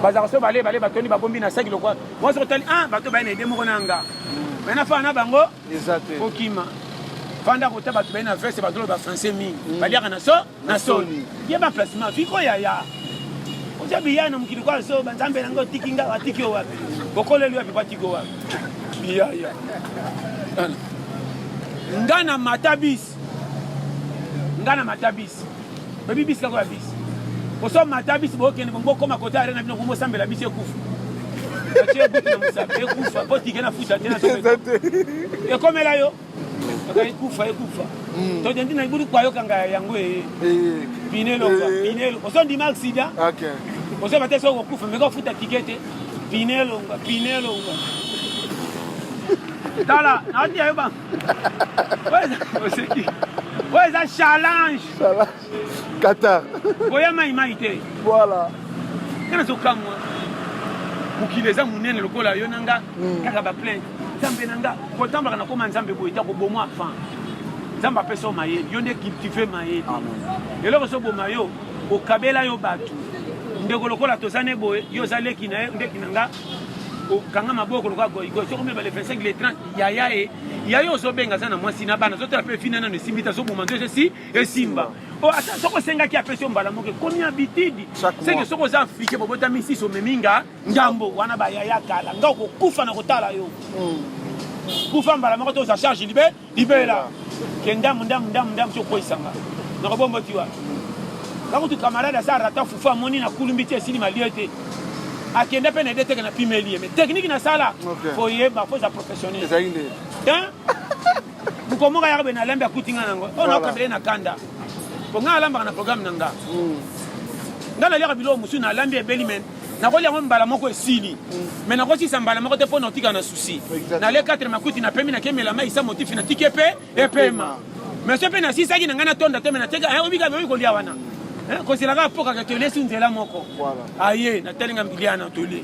Bazaka so bale bale batondi babombi na saki lokola. Mwasi otali ah bato baye na ede moko na nga. Mais na fana na bango Eza te. kokima fanda kota bato baye na veste bazoloba français mingi baliaka na so na soni yeba placement viko yaya oza biya na mokili kwa so banzambe na ngai otiki nga atiki yo wapi bokoleli wapi batiki yo wapi biyaya nga na mata bis nga na mata bis oyebi bis kako ya bis oso mata bis bokende bongo bokoma kota arena bino komosambela bis ekufa atie ebuki na mosapi ekufa po tike na futa te na Eza te. ekomela yo kaka ekufa ekufa todendi na libulu kwayokanga yango eye Eh. pinelo kwa Eh. pinelo osondima accident Ok. ozoba te soki okokufa meka ofuta tike te pinelonga pinelonga tala naotia yo ba oseki oyo eza challenge Challenge. Qatar. koya mai mai te Voilà. nga nazokamwa mokili eza monene lokola yo na nga kaka baplainte nzambe na nga kotambolaka nakoma nzambe boye ta kobomwa fan nzambe apesa yo mayele yo nde cultive mayele eloko ezoboma yo okabela yo bato ndeko lokola toza ne boye yo oza leki na ye ndeki na nga okanga maboko lokola goigoi soki omeba le 25 le 30 yaya ye yaya ozobenga aza na mwasi na bana azotala mpe fina nano esimbi te azoboma nzoto esi esimba o ata soki osengaki apesi yo mbala moko ekomi habitude Chaque seke mois. soki oza africain bobotami sisi omemi nga ngambo wana bayaya kala nga okokufa na kotala yo kufa mbala moko toza charge libe libela ke ndambu ndambu ndambu ndambu ti okweyisanga nakobomba ti wapi kakutu camarade aza rata fufu amoni na kulumbi ti esili malie te akende mpe na ede teke na pimeli ye mais technique nasala Ok. fo yeba fo eza professionnel Ezali nde. Hein? mokomoka yaka be nalambi akuti nga nango oyo naokabele na kanda po nga alambaka na programme na nga nga naliaka biloko mosusu nalambi ebeli me nakolia yango mbala moko esili me nakosisa mbala moko te mpo na otika na susi Exactement. nale 4 makuti napemi nakemela mai sa motifi natiki epe epema me so mpe nasisaki na ngai natonda te me nateka obika oyi kolia wana kozela kaka mpo kaka tolesi nzela moko Voilà. aye natalinga lia na tolie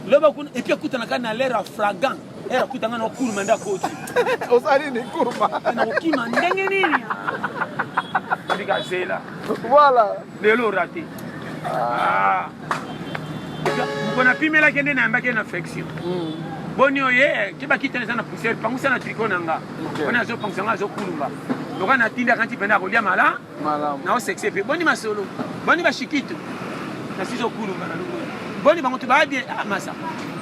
loba kuna epuis akutanaka na lere ya fragant. Ere akuta nga na okuluma nde akoti. Osali ni kurma. Nakokima ndenge nini? Ndika zela. Voilà. Lelo raté. Ah. Moko napimelaki nde nayambaki na affection. Hmm. Boni oye ke bakita eza na poussière pangusa na tricot na nga. Wana azopangusa nga azokulumba. Loka natindaka nti mpenza akolia mala. Malamu. Na osexe pe. Boni masolo. Boni bashikitu. Na sizo kulumba na lungo. Boni bango tu ba bien ah masa.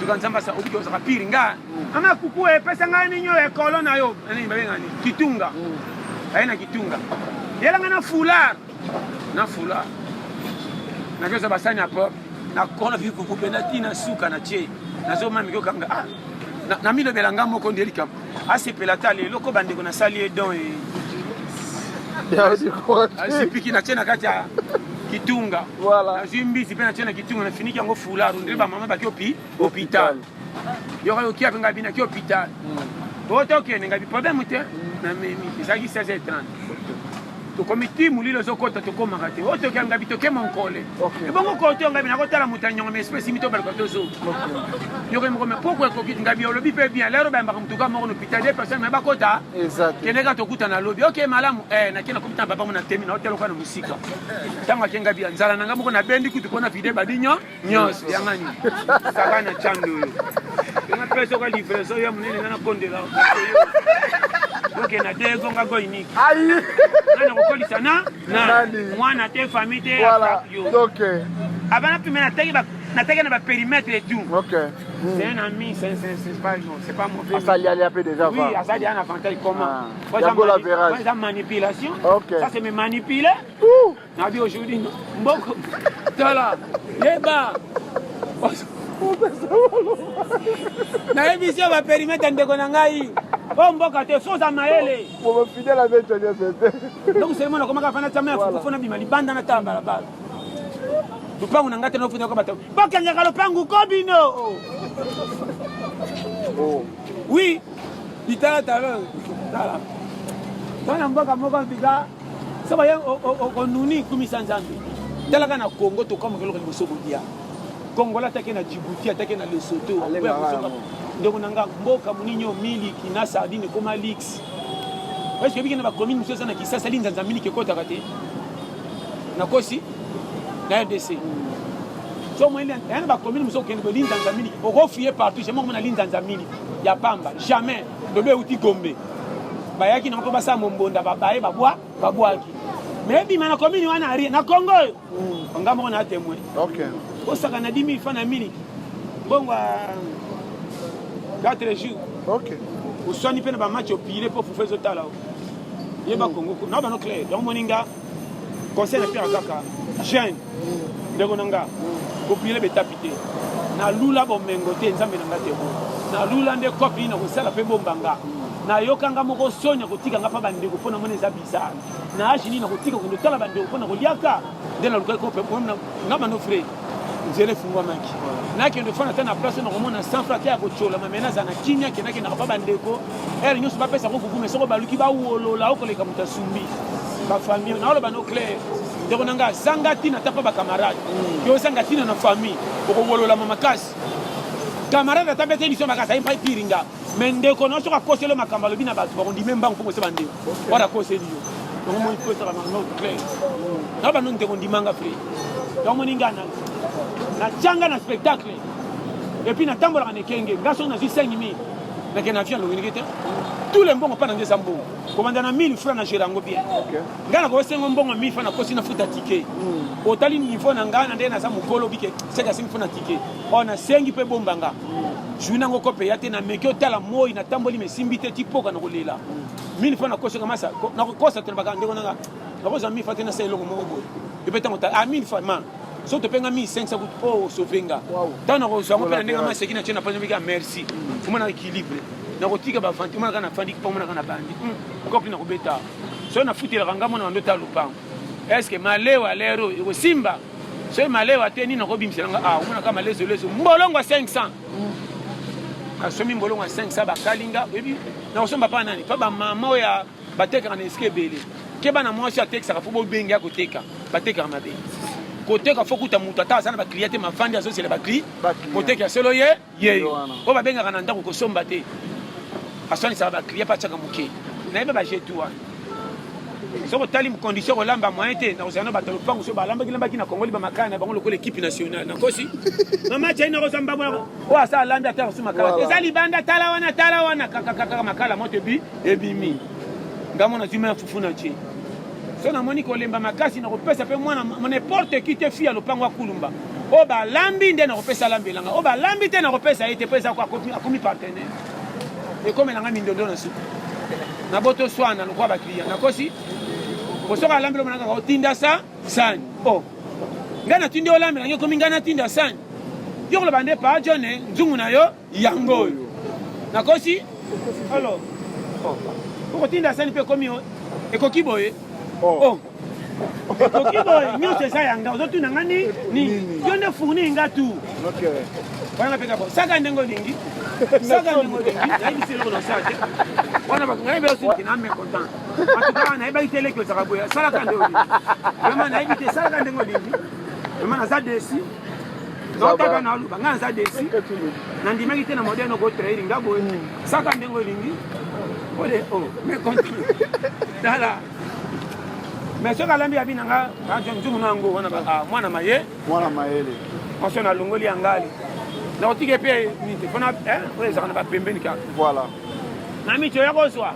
Tuka nzamba sa obiki ozaka pire nga. Mm. Mama kuku e pesa nga ninyo e kolo na yo. Nani babenga ni kitunga. Mm. Aye na kitunga. Yela nga na foulard. Na foulard. Na kesa basani ya pop. Na kolo vi kuku pe na tina suka na tie. Nazo mami ko kanga ah. Na, na milobela nga moko nde likambo. Asepela ata lelo ko bandeko nasali ye don e azipiki natie na kati ya kitunga nazwi mbisi mpe natie na kitunga nafiniki yango foulard ondire bamama baki opi hôpital yoka yoki ape ngai binaki hôpital hmm. oyo tokende ngai problème te hmm. namemi ezalaki 16h30 tokomi ti molilo ezokota tokomaka te oyo toke ngabi toke monkole ebongo kote oyo ngabi nakotala moto ya nyongo ma espèce mito baluka tozo yoka moko me poko ekoki ngabi olobi mpe bien lero bayambaka motuka moko na hôpital de personne me bakota kende kaka tokutana lobi ok malamu eh, nake nakomi na baba mo na temi na otela na mosika ntango ake ngabi ya nzala na ngai moko nabendi kutu mpo na vide badinyo nyonso yangani saka na cando oyo nga mpe soka livraison ya monene nga nakondela oke na dego nga goiniki nga nakokolisa na mwana te famille te yo abana pime nataki na baperimetre et tout. C'est un ami, c'est pas, non, c'est pas mauvais. Asali ali ape déjà. Oui, Asali a un avantage comment ah. Moi, ça manipulation. Ça c'est me manipuler. Nabi aujourd'hui mboko tala yeba nayebisi yo baperimetre ndeko na ngai oyo mboka te soza mayele donc seulement nakomaka fana tama ya fufu fona bima libanda na tala balabala lopango na ngai te nofutaka bato bokangaka lopango ko bino oh. oui litala tala tala tala mboka moko mpika soki oye onuni kumisa nzambe talaka na congo tokamwaka eloko liboso kolia kongola atake na djibouti atake na lesotho ndeko na nga mboka monini oyo miliki na sardine ekoma lix eske obiki na bacommune mosusu eza na kisasa linzanza miliki ekotaka te nakosi na rdc so omoni ya na bacommune mosusu okende boye linzanza miliki okofuye partout jamais okomona linzanza miliki ya pamba jamais lobi euti gombe bayaki nango mpo basala mombonda babaye babwa babwaki me ebima na commune wana arie na congo oyo hmm. nga moko na témoin osaka na 10 000 francs na miliki mbongo ya 4 jours oswani mpe na bamatch opile mpo fufu ezotala o yeba hmm. congo na bano clair yango moni nga conseil na pera kaka jeune hmm. ndeko na nga kopile betapi te nalula bomengo te nzambe na nga te bo nalula nde kopi nini nakosala mpe bomba nga nayoka nga moko soni ya kotika nga mpa bandeko mpo namoni eza bizarre na age nini nakotika kokende otala bandeko mpo na koliaka nde nalukaki kope nga bando frais nzela efungwamaki nakende ofanda ata na place nakomona 100 franc te ya kotyolama me nazala na kimia kendakendaka mpa bandeko ere nyonso bapesa ngo fufu me soko baluki bawolola okoleka moto asumbi bafamille naoloba no claire ndeko na ngai azanga ntina ata mpa bacamarade mm. yo ozanga ntina na famille okowololama makasi camarade ata mbete émission makasi aye mpai piringa me ndeko na yo soki akoseli yo makambo alobi na bato bakondime mbangu mpo kose bandeko wana akoseli yo yango moni posaka no claire na bano ndeko ndimanga frère yango moni ngai natyanga na spectacle epuis natambolaka na ekenge nga soki nazwi 5000 nakende na avion alongeliki te tous les mbongo mpa na ngai eza mbongo kobanda na 1000 franc na gere yango bien ngai nakosenga mbongo 1000 franc nakosi nafuta ticket hmm. otali niveau na ngai na ndenge naza mokolo bike seke asengi mpo na ticket oyo nasengi mpe bomba nga jour nango kope ya te nameki otala moi natamboli mesimbi te tipoka na kolela 1000 franc nakosenga masa nakokosa te na baka ndeko nanga nakozwa 1000 franc te nasala eloko moko boye epe ntango ah 1000 franc ma soki topenga 1500 kutu mpo osauve nga ntango nakozwa yango mpe na ndenge maseki na tie na panzi mika merci mm. omonaka équilibre nakotika bavanti omonaka nafandi mpo omonaka na bandi hmm, kopi nakobeta soki nafutelaka nga mona bando ta lopango estce malewa lero ekosimba soki malewa te nini nakobimisela nga ah omonaka malezolezo mbolongo ya 500 nasomi mbolongo ya 500 bakalinga oyebi nakosomba mpa nani mpa bamama oyo batekaka na esika ebele keba na mwasi atekisaka fo bobenge ya koteka batekaka mabe koteka fo kuta moto ata aza na baclient te mafandi azozela bacli koteka ya solo ye yeyo oyo babengaka na ndako kosomba te. Aswanisaka ba client mpe atiaka moke. Nayebi ba jeu tout wana. Soki otali condition kolamba moyen te, nakozala na bato ya lopango soki balambaki lambaki na kongoli ba makala na bango lokola equipe nationale. Nakosi? Mama Jai nakozwa mbabo na oyo asa alambi ata kosu makala te. Eza libanda tala wana tala wana kaka kaka makala moto ebi ebimi. Ngambo nazwi mai ya fufu na tie. So namoni kolemba makasi nakopesa mpe mwana n'importe qui te fille ya lopango akulumba. Oyo balambi nde nakopesa alambela nga. Oyo balambi te nakopesa ye te mpo eza akomi partenaire. Ekomela nga mindondo na suka. Na boto swana lokola ba client. Nakosi? Po soki alambeli omona kaka otinda sa sani. Oh. Ngai natindi olambela ngai ekomi ngai natinda sani. Yo koloba nde pa John nzungu na yo yango oyo. Nakosi? Alors, oh. Okotinda sani mpe ekomi ekoki boye. Oh. oh. Ekoki boye nyonso eza ya nga ozotuna nga ni nini yo nde fourni nga tu wana mpe kaka saka ndenge olingi saka ndenge olingi nayebisi eloko na osala te wana bato nayebi osuki na mécontent en tout cas nayebaki te eleki ozalaka boye salaka nde olingi vraiment nayebi te salaka ndenge olingi vraiment naza desi naotaka naloba ngai naza desi nandimaki te na moderne okotraire nga boye saka ndenge olingi ode o oh, mécontent tala mais soki alambi abi na nga nzungu na yango wana ah, mwana maye mwana mayele mwasi oyo nalongoli ya ngali nakotika mpe nini te mpona eh, oyo ezalaka na bapembeni kaka voilà na miti oya kozwa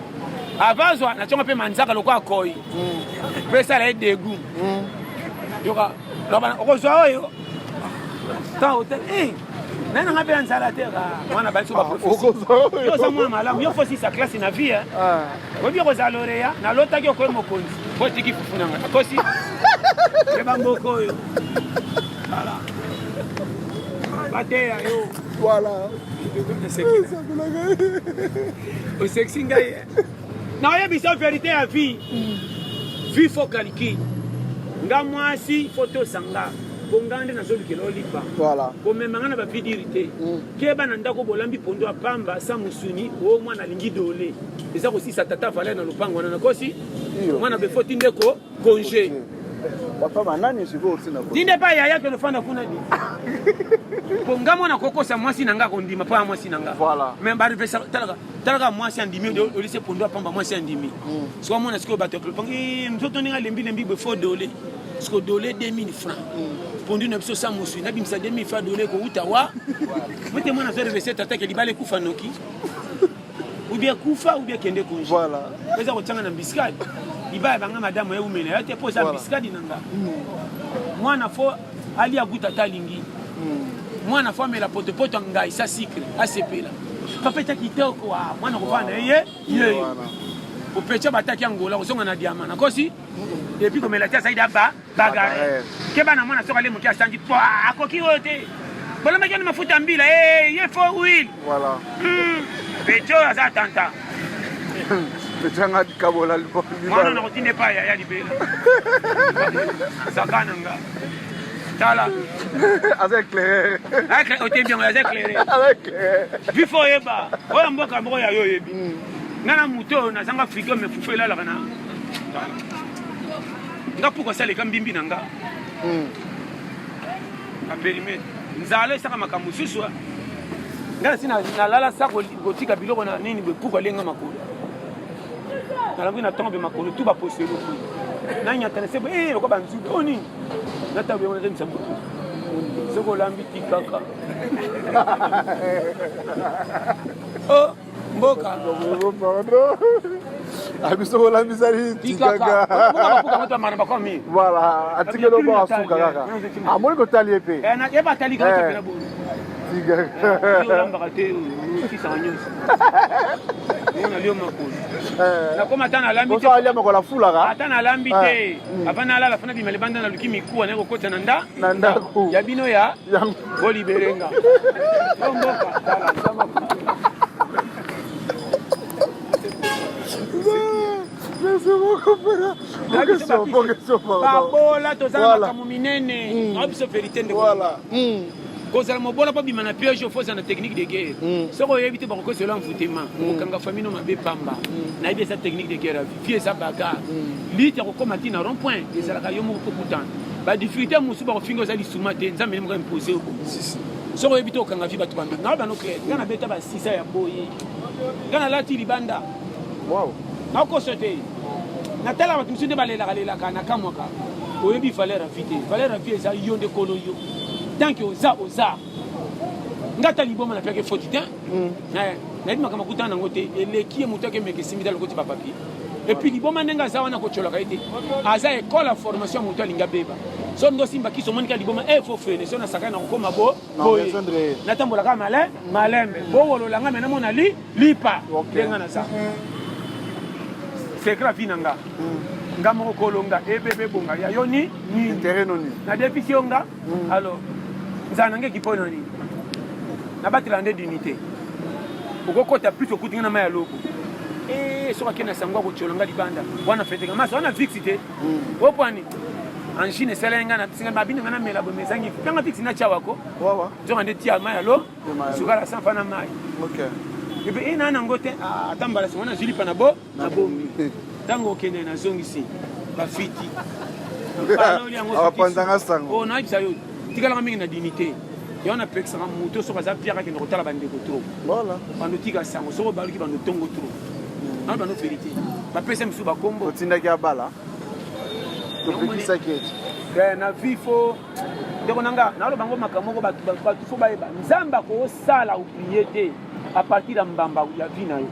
avant azwa nationga mpe manzaka lokola koi mpe mm. esala ye degu mm. yoka okozwa oyo ntango hotel eh, naye nanga mpe ya nzala te mwana basi baprofesi yo oza mwana malamu yo fosisa classe na vie ah. Oyebi okozala loreya nalotaki okoyi mokonzi po otiki fufu na ngai akosi yeba mboka oyo voilà bateya yo voilà osekisi ngai naoyebisa verité ya vie vie faut calcul nga mwasi faut tosa nga po nga nde nazolukela olipa voilà. komema nga na bavidiri te mm. Keba na ndako bolambi pondu ya pamba sans musuni o mwana alingi dole eza kosisa tata valeur na lopango wana nakosi mwana befo tinde ko congé papa banani sikoyo otinda tinde pa yaya kende ofanda kuna di po nga mwana kokosa mwasi na nga akondima mpo ya mwasi na nga voilà. mais barevesa talaka talaka mwasi andimi olise pondu ya pamba mwasi andimi mm. sikoyo amona sikoyo bato ya lopango eh, nzoto ndenge alembi lembi boye fo dole siko dole 2000 francs pondu na biso sa mosui nabimisa 2000 francs dole ekowuta wa mote mwana azo revese tata ke libala ekufa noki ou bien kufa ou bien kende congé voilà eza kotianga na mbiskadi libala banga madame eumela ya te mpo eza mbiskadi na nga mwana fo alia guta ata alingi mwana fo amela potopoto ya ngai sa sikre asepela papa eta kitoko mwana kofanda na ye ye opecha bataki angola kozonga na diama nakosi epuis komela te azali da ba bagare keba na mwana soki ale moke asangi po akoki oyo te bolambaki wana mafuta mbila eh, ye fo huile voilà hmm. pecho aza tanta pechanga kabola mwana nakotinda epai yaya libela saka na nga tala aza éclairé otembi yango aza éclairé aza éclairé vifo oyeba oyo mboka moko ya yo oyebi hmm. Nga na moto oyo nazanga frigo me fufu elalaka na nga puku asaleka mbimbi na nga hmm. na perimetre nzala esaka makambo mosusu ah. nga nasi nalala sa kotika biloko na nini boye puku alenga makolo nalambi na ntongo mpe makolo tu baposo eloko nanyata na se boye eh, lokola banzube oyo nini natabu yango nazongisa motu soki olambi tikaka oh. mboka abiso kolambisali tikaka voilà atikeli obo asuka kaka amoni kotali ye mpe olambaka te otisaka nyonso nalio makolo nakoma ata nalambi alia makolo afulaka ata nalambi te avant nalala fana bima libanda naluki mikuwa naye kokota na nda na ndako ya bino ya bolibere nga mboka babola toza na makambo minene mm. na biso verité ndeko mm. kozala mobola mpo bima na piège faut ozala na technique de guerre mm. soki oyebi te bakokosela envoûtement okokanga famille no mabe pamba nayebi eza technique de guerre vie eza bagarre lite ya kokoma ti na rond point ezalaka yo moko mpo kutana badifficulté mosusu bakofinga oza lisuma te nzambe nde moko impose yo bongo. Soki oyebi te okanga vie bato bambi. Nga bano clair. Nga nabeta ba sisa ya boye. Nga nalati libanda. Wow. Nakoso te. Natala bato mosusu nde balelaka lelaka nakamwaka. Oyebi valeur ya vie te. Valeur ya vie eza yo nde kolo yo. Tant que oza oza. Nga ata liboma napiaki foti te. Mm. Eh, nayebi makambo akutana nango te. Eleki ye moto akemeka esimbi te alokoti ba papier. Et puis liboma ndenge aza wana kotyolaka ye te. Aza école ya formation ya moto alingi abeba. So ndo simba kiso omoni ka liboma eh faut freiner so nasakani nakokoma bo boye. Natambolaka male malembe. Bowolola nga me namona li lipa. Ndenge naza. Secret ya vie na nga. Mm. Nga moko kolonga ebebe bonga ya yo ni nini. Intérêt no nini. Nadefisi yo nga. Mm. Alors nzala na nga ekipo na nini. Nabatela nde dignité. Okokota plus okuti nga na mai ya lobo. Eh soki akende na sango akotiola nga libanda. Wana feteka masa wana vixi te. Mm. Opwani angine esalaki nga na singa babina nga namela boye mezangi panga vixi na tiawako. Nzoka nde tia mai ya lo sukala sans fa na mai. Okay. Epe ina nango te ah, ata mbala sima nazwi lipa na bo nabomi ntango okende nazongisi bafiti apanzanga sango oh, nayebisa yo tikalaka mingi na dignité yango napekisaka moto soki aza piaka akende kotala bandeko trop bando tika sango soki obaluki bando tongo trop nano bando verité bapesa mosusu bakombo otindaki abala topekisaki ete eh, na vie fo ndeko na nga naloba yango makambo moko bato fo bayeba nzambe akosala oublie te à partir ya mbamba ya vie na yo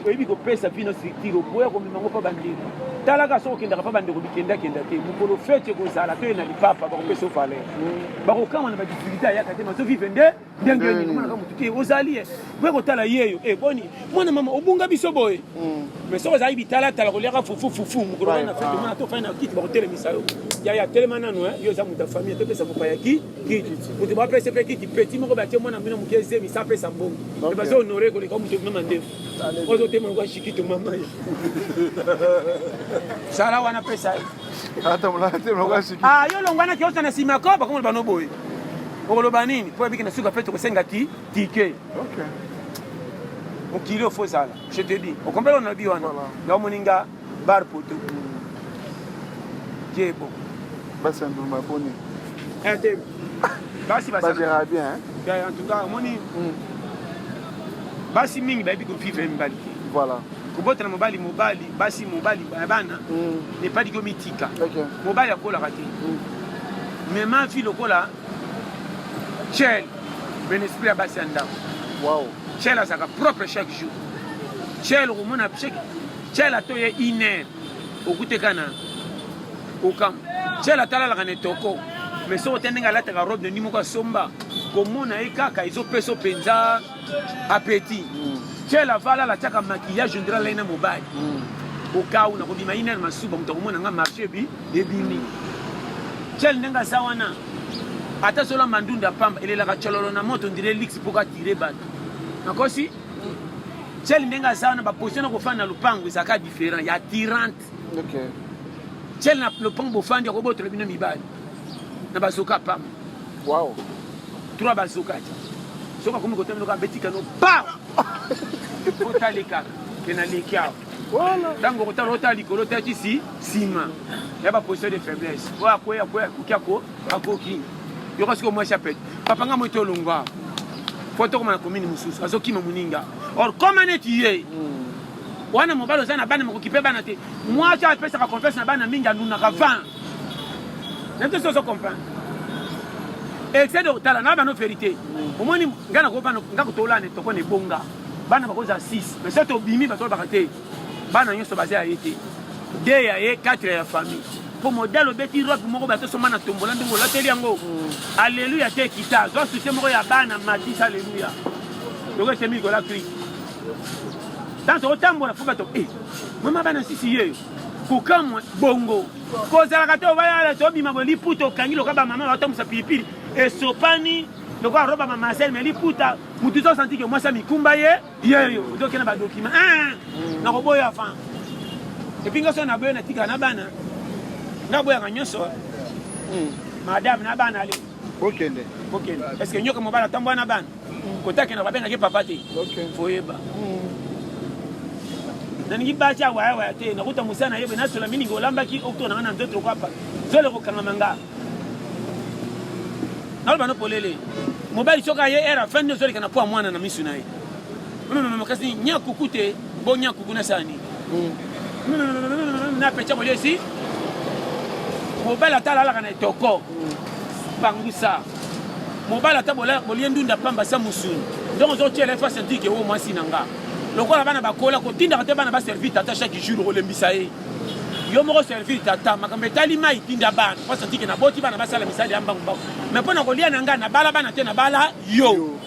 oyebi kopesa vie na structure oboya komema yango mpa bandeko talaka soki okendaka mpa bandeko bikendakenda te mokolo fete ekozala to ye na lipapa bakopesa yo valeur mm. bakokamwa na badifficulté ayaka te mazovive nde ndenge nini omonaka motu te ozali ye boye kotala yeyo e boni mwana mama obunga biso boye mm. mais soki ozali bitalatala koliaka fufu fufu mokolo na fete omona to fai na kiti bakotelemisa yo yaya telema nanu yo oza moto ya famille topesa mopaya ki kiti moto bapesa mpe kiti petit moko batie mwana bino moke zemi sa apesa mbongo me bazo honore koleka moto mama ndefu ozotema lokola shikito mama ye sala wana pesa ye ah, yo longwanaki ota na nsima ko bakomona bano boye okoloba nini mpo ebiki na suka mpe tokosenga ti tike mokili ofo ozala je te dis okompela onalobi wana nga omoni nga bar poto Dieu est bon. Basi ya ndumba boni? Eh te. Basi ba gérera bien hein. En tout cas, omoni mm. basi mingi bayebi ko vivre mibali te. Voilà. Kobotana mobali mobali, basi mobali bana mm. n'est pas dit komitika. Okay. Mobali akolaka te. Mm. Mais ma vie lokola Chel, ben esprit ya basi ya ndako. Wow. Chel azalaka propre chaque jour. Chel okomona chaque Chel ata oye une heure okuteka na okamwa. Chel atalalaka na etoko mais soki otali ndenge alataka robe de nuit moko asomba komona ye kaka ezopesa mpenza appétit. Mm. Chel avalala atiaka maquillage ondira alai na mobali. Mm. Okau nakobima une heure masuba moto akomona nga marché ebi ebimi. Chel ndenge aza wana ata azolamba ndunda pamba elelaka chololo na moto ondire lix mpo katire bato nakosi Chel ndenge aza wana ba position na kofanda na lopango ezalaka différent ya attirante. Okay. Chel na lopango bofandi akobotola bino mibali na bazoka pamba. Wow. Trois bazoka ti. Soki akomi kotala bino kaka betika no pa. Otali kaka ke na leki awa. Voilà. Ntango okotala otala likolo otala ti si nsima ya ba position de faiblesse. Oyo akoya akoya akoki ako akoki. Yoka sikoyo mwasi apete. Papa nga moto olongwa. Fo tokoma na commune mosusu azokima moninga. Or koma neti ye. Mm. Wana mobali oza na bana mokoki mpe bana te. Mwasi apesaka confiance na bana mingi anunaka 20. Na te sozo comprendre. Excès de tala na bano vérité. Mm. Omoni nga na ko bana nga ko tola ne toko ne bonga. Bana bakoza 6. Mais soki tobimi bazolobaka te. Bana nyonso baza ya ye te. 2 ya ye, 4 ya famille. Po modèle obeti robe moko bato somba na tombola ndenge olateli yango. Mm. Alléluia te kita. Zwa soutien moko ya bana matisa alléluia. Loko esemi kola cri. Tanto otambola fo bato eh mama bana sisi ye kokamwa bongo kozalaka te obayala tobima boye liputa okangi lokola bamama batambusa pilipili esopani lokola roba mamasele me liputa motu to santi ke mwasi amikumba ye yeyo ozoke na badokima ah, nakoboya avant epuis nga so naboya natikala na bana naboyaka nyonso hmm. madame na bana ale bokende bokende est ce que nyoka mobali atambola na bana kotakenda babengaki papa te foyeba hmm. nalingi basi awayawaya te nakuta mosala na ye boye nasola miningi olambaki okutona nga na nzoto lokwapa zolo ekokangama nga. Naloba no polele. Mobali soki aye heure afandi ozoleka na po ya mwana na misu na ye. Kasi nyakuku te, bo nyakuku na sala nini? Na pecha kolia esi. Mobali ata alalaka na etoko. Pangusa. Mobali ata bolie ndunda pamba sa musuni. Donc ozotiela ye face antike oyo mwasi na nga. Lokola bana bakola kotindaka te bana ba servir tata chaque jour okolembisa ye. Yo moko servir tata makambo etali mai tinda bana face antike naboti bana basala misali ya mbangu mbangu. Mais mpo na kolia na nga nabala bana te nabala yo.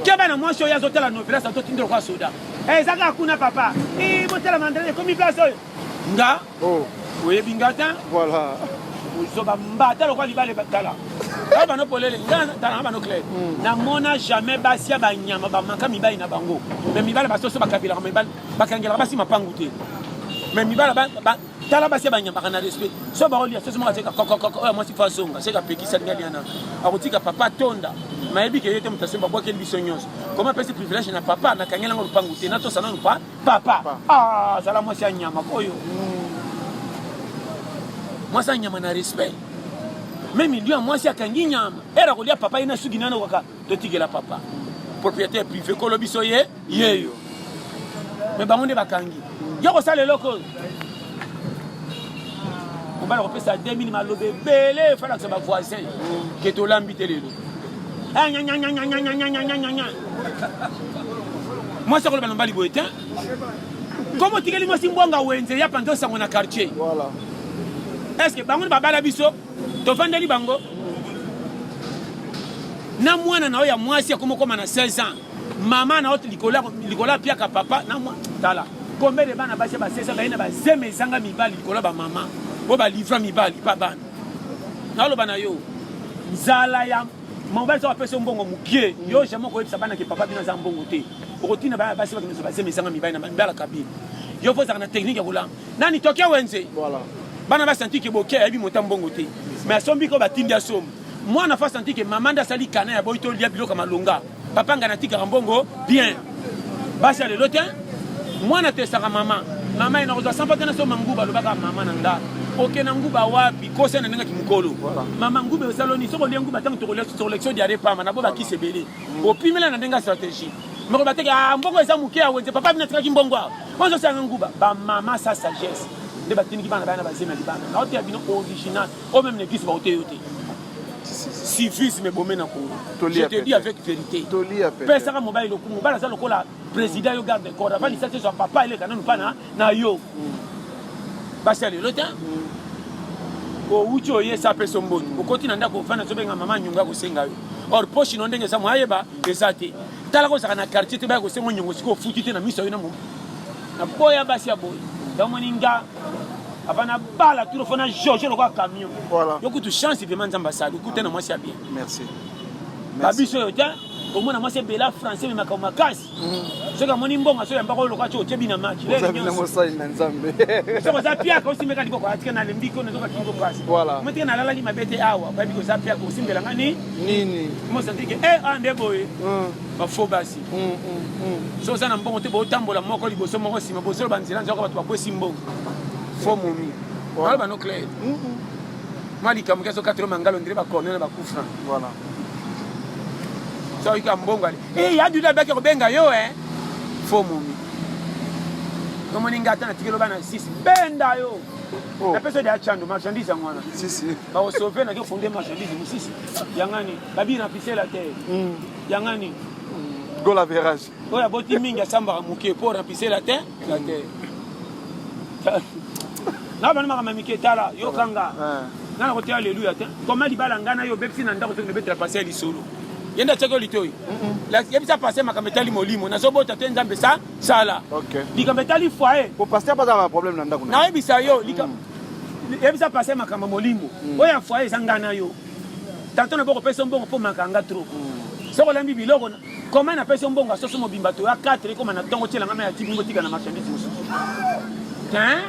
Keba na mwasi oyo azotala novelas azotinda lokola soda. Eh, eza kaka kuna papa. Eh, botala mandala ekomi place oyo. Nga oh. Oyebi nga te? Voilà. Ozoba mbata lokola libale tala. Tala bano polele nga tala bano clair. Namona jamais basi ya banyama bamaka mibali na bango. Mais mibali basoso bakabelaka mibali bakangelaka basi mapangu te. Mais mibali ba, ba, tala basi ya banyambaka na respect. So baolia soso moko ateka kokokoko oyo mwasi fa zonga seka apekisa linga liana. Akotika papa tonda. Mayebi ke ye te moto asomba bwakeli biso nyonso. Comment apesi privilège na papa nakangela ngo lupangu te natosa nanu pa papa. Ah, zala mwasi ya nyama oyo. Mwasi ya nyama na respect. Meme lion mwasi akangi nyama. Era kolia papa ye na suki nano kaka totikela papa. Propriétaire privé kolo biso ye yeyo. Mais bango nde bakangi. Yo kosala eloko oyo. Mobali akopesa 2000 maloba ebele efalakisa ba voisin ke tolambi te lelo. Mwasi akoloba na mobali boye te. Komo otikeli mwasi mbonga wenze ya panza sango na quartier. Voilà. Est-ce que bango babala biso tovandeli bango na mwana na yo ya mwasi akoma koma na 16 ans mama na yo likolo apiaka papa na mwa tala combien de bana basi ya ba 16 ans baye na bazeme ezanga mibali likolo ya bamama oyo balivra mibali pa bana naloba na yo nzala ya mobali soki apesi yo mbongo mokie yo jamais okoyebisa bana ke papa bino aza mbongo te okotinda bana basi bakende bazeme ezanga mibali na mibali kabila yo fo ozalaka na technique ya kolamba nani toke wenze Voilà. Bana ba sentir que boke ayebi mota mbongo te. Mais asombi ko batindi asomba. Mwana fa sentir que mama nde asali kana ya boyi tolia biloko ya malonga. Papa nga natikaka mbongo bien. Basi ya lelo te. Mwana tesaka mama. Mama ye nakozwa 100 te nasomba nguba alobaka mama na nga. Oke na nguba wapi? Kosa na ndenge kimukolo. Mama nguba esaloni soki olie nguba ntango tokolia selection diarrhée pamba na bo bakisi ebele. Opimela na ndenge ya stratégie. Moko bateke ah mbongo eza moke ya wenze papa bino atikaki mbongo awa. Ozo sanga nguba ba mama sa sagesse nde batindiki bana baya na bazemi ya libanda na oteya bino original oyo meme na eglise bakoteya yo te. Civisme ebome na Congo. Je te dis avec vérité. Pesaka mobali lokumu, mobali aza lokola président yo garde corps avant lisasi ezwa papa eleka nanu mpa na yo. Basi ya lelo te. Owuti oye sa peso mbongo okoti na ndako ofanda ozobenga mama nyongo ya kosenga yo or poche no ndenge eza moyeba eza te. Tala ko zaka na quartier te baya kosengo nyongo sikoyo ofuti te na miso yo na mom na boya basi ya boye yango moni nga avant na bala turo fo na jauge lokola camion voilà. Yo kutu chance vraiment nzambe asali okute na mwasi ya bien. Merci. Babiso oyo te omona mwasi ebela français me makambo makasi soki amoni mbongo azoyamba ko lokola ti otie bina match mosali na nzambe soki oza piaka osimbeka liboko atika nalembi ko nazoka kingo pasi motika nalalaki mabe te awa bayebi koza piaka osimbela nga ni nini mosantike e a nde boye bafo basi soki oza na mbongo te botambola moko liboso moko nsima bozoloba nzela nzela bato bakwesi mbongo fo momi baloba no clair mwa likambo ki azokatelo mangalo ndire bacorne na bacoup franc voilà soki ka mbongo ale eh ya duda abaki kobenga yo eh fo momi omoni nga ata natikeli bana 6 benda yo oh. napesa de achando marchandise yango wana bakosauve nake fonde marchandise mosusu yangani babi remplisse la terre yangani goal average oyo aboti mingi asambaka moke mpo remplisse la terre la terre na bana makambo ya mike tala yokanga nga nakoteya aleluya te koma libala nga na yo obebisi na ndako tokende betela pase ya lisolo ye nde atiaki yo litoi yebisa pase makambo etali molimo nazobota te nzambe sa sala likambo etali foyer nayebisa yo yebisa pase makambo molimo oyo ya foyer eza nga na yo tanto na bokopesa mbongo mpo makanga trop soki olambi biloko Comment na pesi mbongo soso mobimba to ya 4 ekoma na tongo tiela nga ya tibi botika na marchandise mosusu. Hein?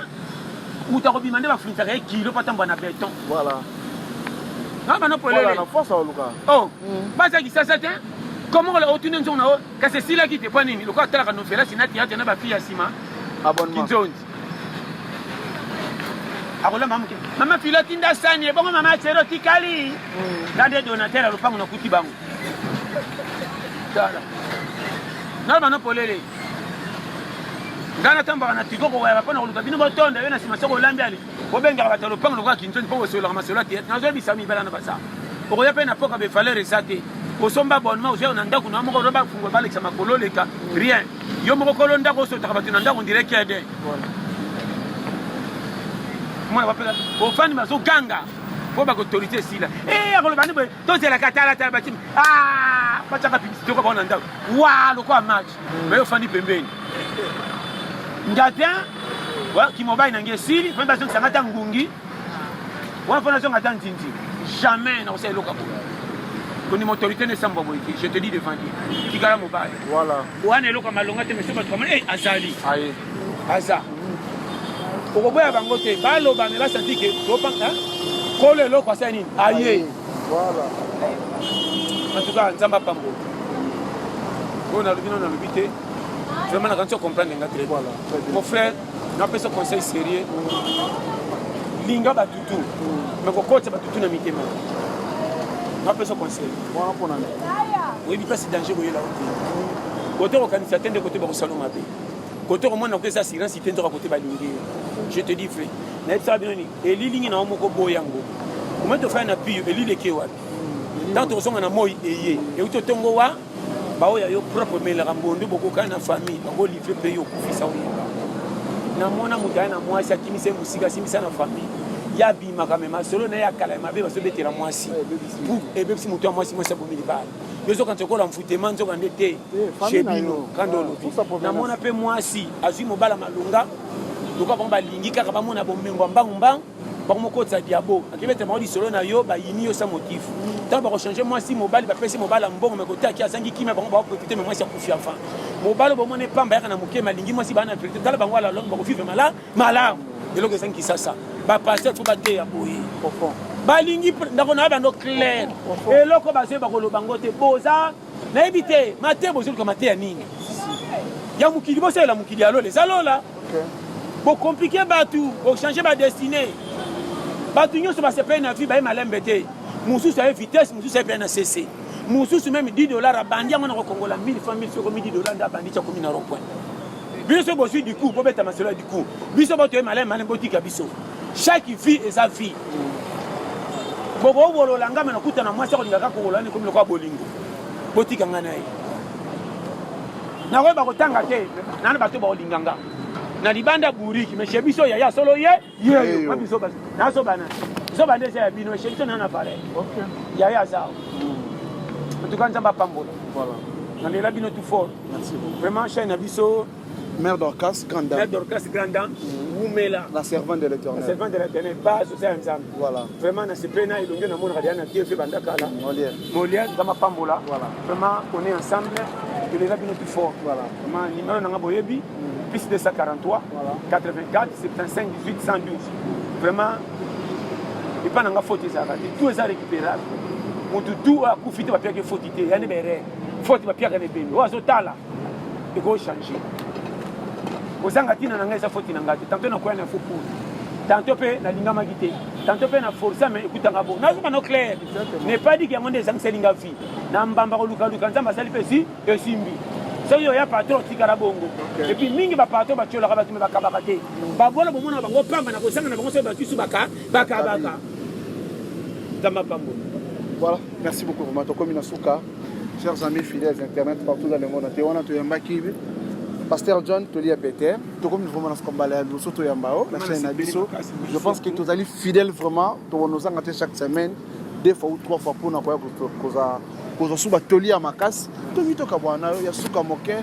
Moto akobima nde bafunitaka ye kilo mpo atambwa na beton. Voilà. Nga bana polele. Voilà, na force oluka. Oh. Baza kisasa te. Comment ola otuni nzongo na yo kasi esilaki te mpo nini lokola atalaka novelas na théâtre na bafille ya nsima Abonnement. Kinzonzi. Akolamba moke. Mama Filo tinda sani ebongo mama Chero tikali. Nga nde donateur ya lopango nakuti bango. Tala. Naloba no polele. Nga natambaka na triko koyaka mpo na koluka bino botonda yo na nsima soki olambi ale bobengaka bato ya lopango lokola kinzoni mpo bosololaka masolo ya teyatre. Nazoyebisa mibala na baza. Okoya mpe na poka be valeur eza te. Osomba abonnement ozwa na ndako na yo moko bafungola balekisa makolo oleka rien. Yo moko kolo ndako osotaka bato na ndako ndire kede. Mwana bapela ofandi bazoganga mpo bakoautorité esila. Eh akoloba ni boye tozelaka tala tala batimi. Ah batiaka publicité ko bango na ndako. Wa lokola match. Mais ofandi pembeni. Ngate wa kimobali na nge esili mpe bazongisa nga ata ngungi. Wana mpo nazonga ata nzinzi. Jamais nakosala eloko ya boye. Kondima autorité nesambwa boye te. Je te dis devant Dieu. Tikala mobali. Voilà. Wana eloko ya malonga te mais soki bato bamoni eh azali. Aye. Aza. Okoboya bango te. Baloba mais basanti ke topanga kolo eloko asali nini? Aye. Voilà. En tout cas Nzambe apambola. Oyo nalobi nano nalobi te. Vraiment nakanisi comprendre nga très bien. Voilà. Très bien. Mon frère, napesa conseil sérieux. Linga batutu. Mais kokotisa batutu na mitema. Napesa conseil. Wana mpona nini? Oyebi mpasi danger koyela yo te. Kote kokanisa te nde kote bakosala mabe. Kote komona ko eza assurance te nzoka kote balingi yo. Je te dis vrai. Nayebisaka bino nini? Elilingi na yo moko boya yango. Omoni tofandi na piyo elili eke wapi? Ntango tokozonga na moi eye. Euti otongo wa baoyo ya yo propre omelaka mbondo bokokana na famille bakolivre mpe yo okufisa oyeba. Namona moto aya na mwasi akimisa ye mosika asimbisa na famille ye abimaka me masolo na ye ya kala ya mabe bazobetela mwasi ebebisi moto ya mwasi mwasi abomi libala yo ozokanisa okola mfutema nzoka nde te chez bino kanda olobi. Namona mpe mwasi azwi mobala malonga lokola bango balingi kaka bamona bomengo ya mbangu mbangu bakomokotisa diabo akebeta bango lisolo na yo bayini yo sa motif ntango bakochange mwasi mobali bapesi mobali ya mbongo me kotaki azangi kimia bango bakoprofite me mwasi akufi avant mobali bomona epamba yaka na moke malingi mwasi baa na verité tala bango ala longue bakovivre mala malamu eloko ezangi kisasa bapasteur fo bateya boye balingi ndako na bando claire eloko bazoyeba koloba ngo te boza nayebi te mateya bozoluka mateya nini ya mokili bosalela mokili ya lola eza lola bokomplike bato bochange badestine bato nyonso basepeli na vie baye malembe te mosusu aye vitesse mosusu aye mpe na cc mosusu meme 10 dollar abandi yango na kokongola 1000 francs 1000 soki 10 dollar nde abandi ti akomi na rond point bino soki bozwi du coup bobeta masolo ya du coup biso botoye malembe malembe botika biso chaque vie eza vie bokowolola nga me nakuta na mwasi akolinga kaka kowolola nde ekomi lokola bolingo botika nga na ye nakoyeba kotanga te nana bato bakolinga nga na libanda buriki mais chez biso yaya solo ye yeyo wapi zoba nazoba na zoba nde eza ya bino chez biso na na valeur yaya aza en tout cas Nzambe apambola nalela bino tout fort vraiment chaîne na biso Mère Dorcas, grande dame. Mère Dorcas, grande dame. Wumela. La servante de l'Éternel. La servante de l'Éternel. Base oza ya Nzambe. Voilà. Vraiment na sepeli na elongi na monaka deja na TV banda kala. Molière. Molière, Nzambe apambola. Voilà. Vraiment on est ensemble. Tolela bino tout fort. Voilà. Vraiment numéro na nga boyebi plus 243 Voilà. 84 75 18 112. Vraiment epa na nga faute ezalaka te. Tout eza récupérable. Motu tout oyo akufi te bapiaki faute te. Ya nde ba erreur. Faute bapiaka na ebembe. Oyo azotala eko changer. Kozanga ntina na ngai eza faute na ngai te. Tantôt nakoya na faux pour. Tantôt mpe nalingamaki te. Tantôt mpe na força mais ekutanga bo. Nazoba no clair. N'est pas dit que yango nde ezangiseli nga vie. Na mbamba kolukaluka Nzambe asali mpe si esimbi. Soki oya patron otikala bongo. Et puis mingi ba patron batiolaka bato me bakabaka te. Babola bomona bango pamba na kozanga na bango soki batusu baka bakabaka. Nzambe apambola. Voilà, merci beaucoup vraiment. Tokomi na suka. Chers amis fidèles internet partout dans le monde entier, wana toyambaki Pasteur John Tolia Peter, tokomi vraiment na skombala ya liboso toyamba o na chaîne na biso. Je pense que tozali fidèle vraiment, tokonozanga te chaque semaine, deux fois ou trois fois mpona koya koza kozwa su batoli ya makasi. Tomi tokabwana na yo ya suka moke,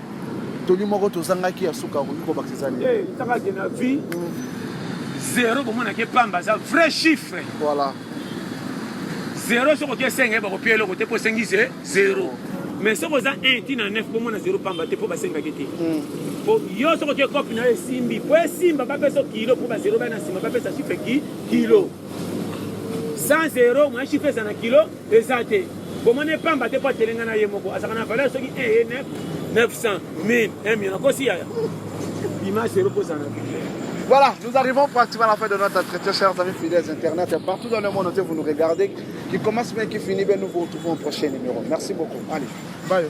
toli moko tozangaki ya suka okoki kobakisa eza nini? Eh, ezangaki na vie zero bomonaki pamba aza vrai chiffre. Voilà. Zero soki oke esenga ye bakopia eloko te mpo osengi ze zero. Mais soki oza 1 ti na 9 bomona zero pamba te mpo basengaki te. Po yo soki oke kope na yo esimbi po esimba bapesa kilo mpo ba zero baya na nsima bapesa chiffre ki kilo. Sans zero moyen chiffre eza na kilo eza te. Bomona pamba te mpo atelenga na ye moko azalaka na valeur soki 1 ye 9 900 1000 1 million nakosi yaya. Bima zero mpo ozala na budget. Voilà, nous arrivons pratiquement à la fin de notre entretien, chers amis fidèles internet. Et partout dans le monde entier, vous nous regardez. Qui commence bien, qui finit bien, nous vous retrouvons au prochain numéro. Merci beaucoup. Allez, bye.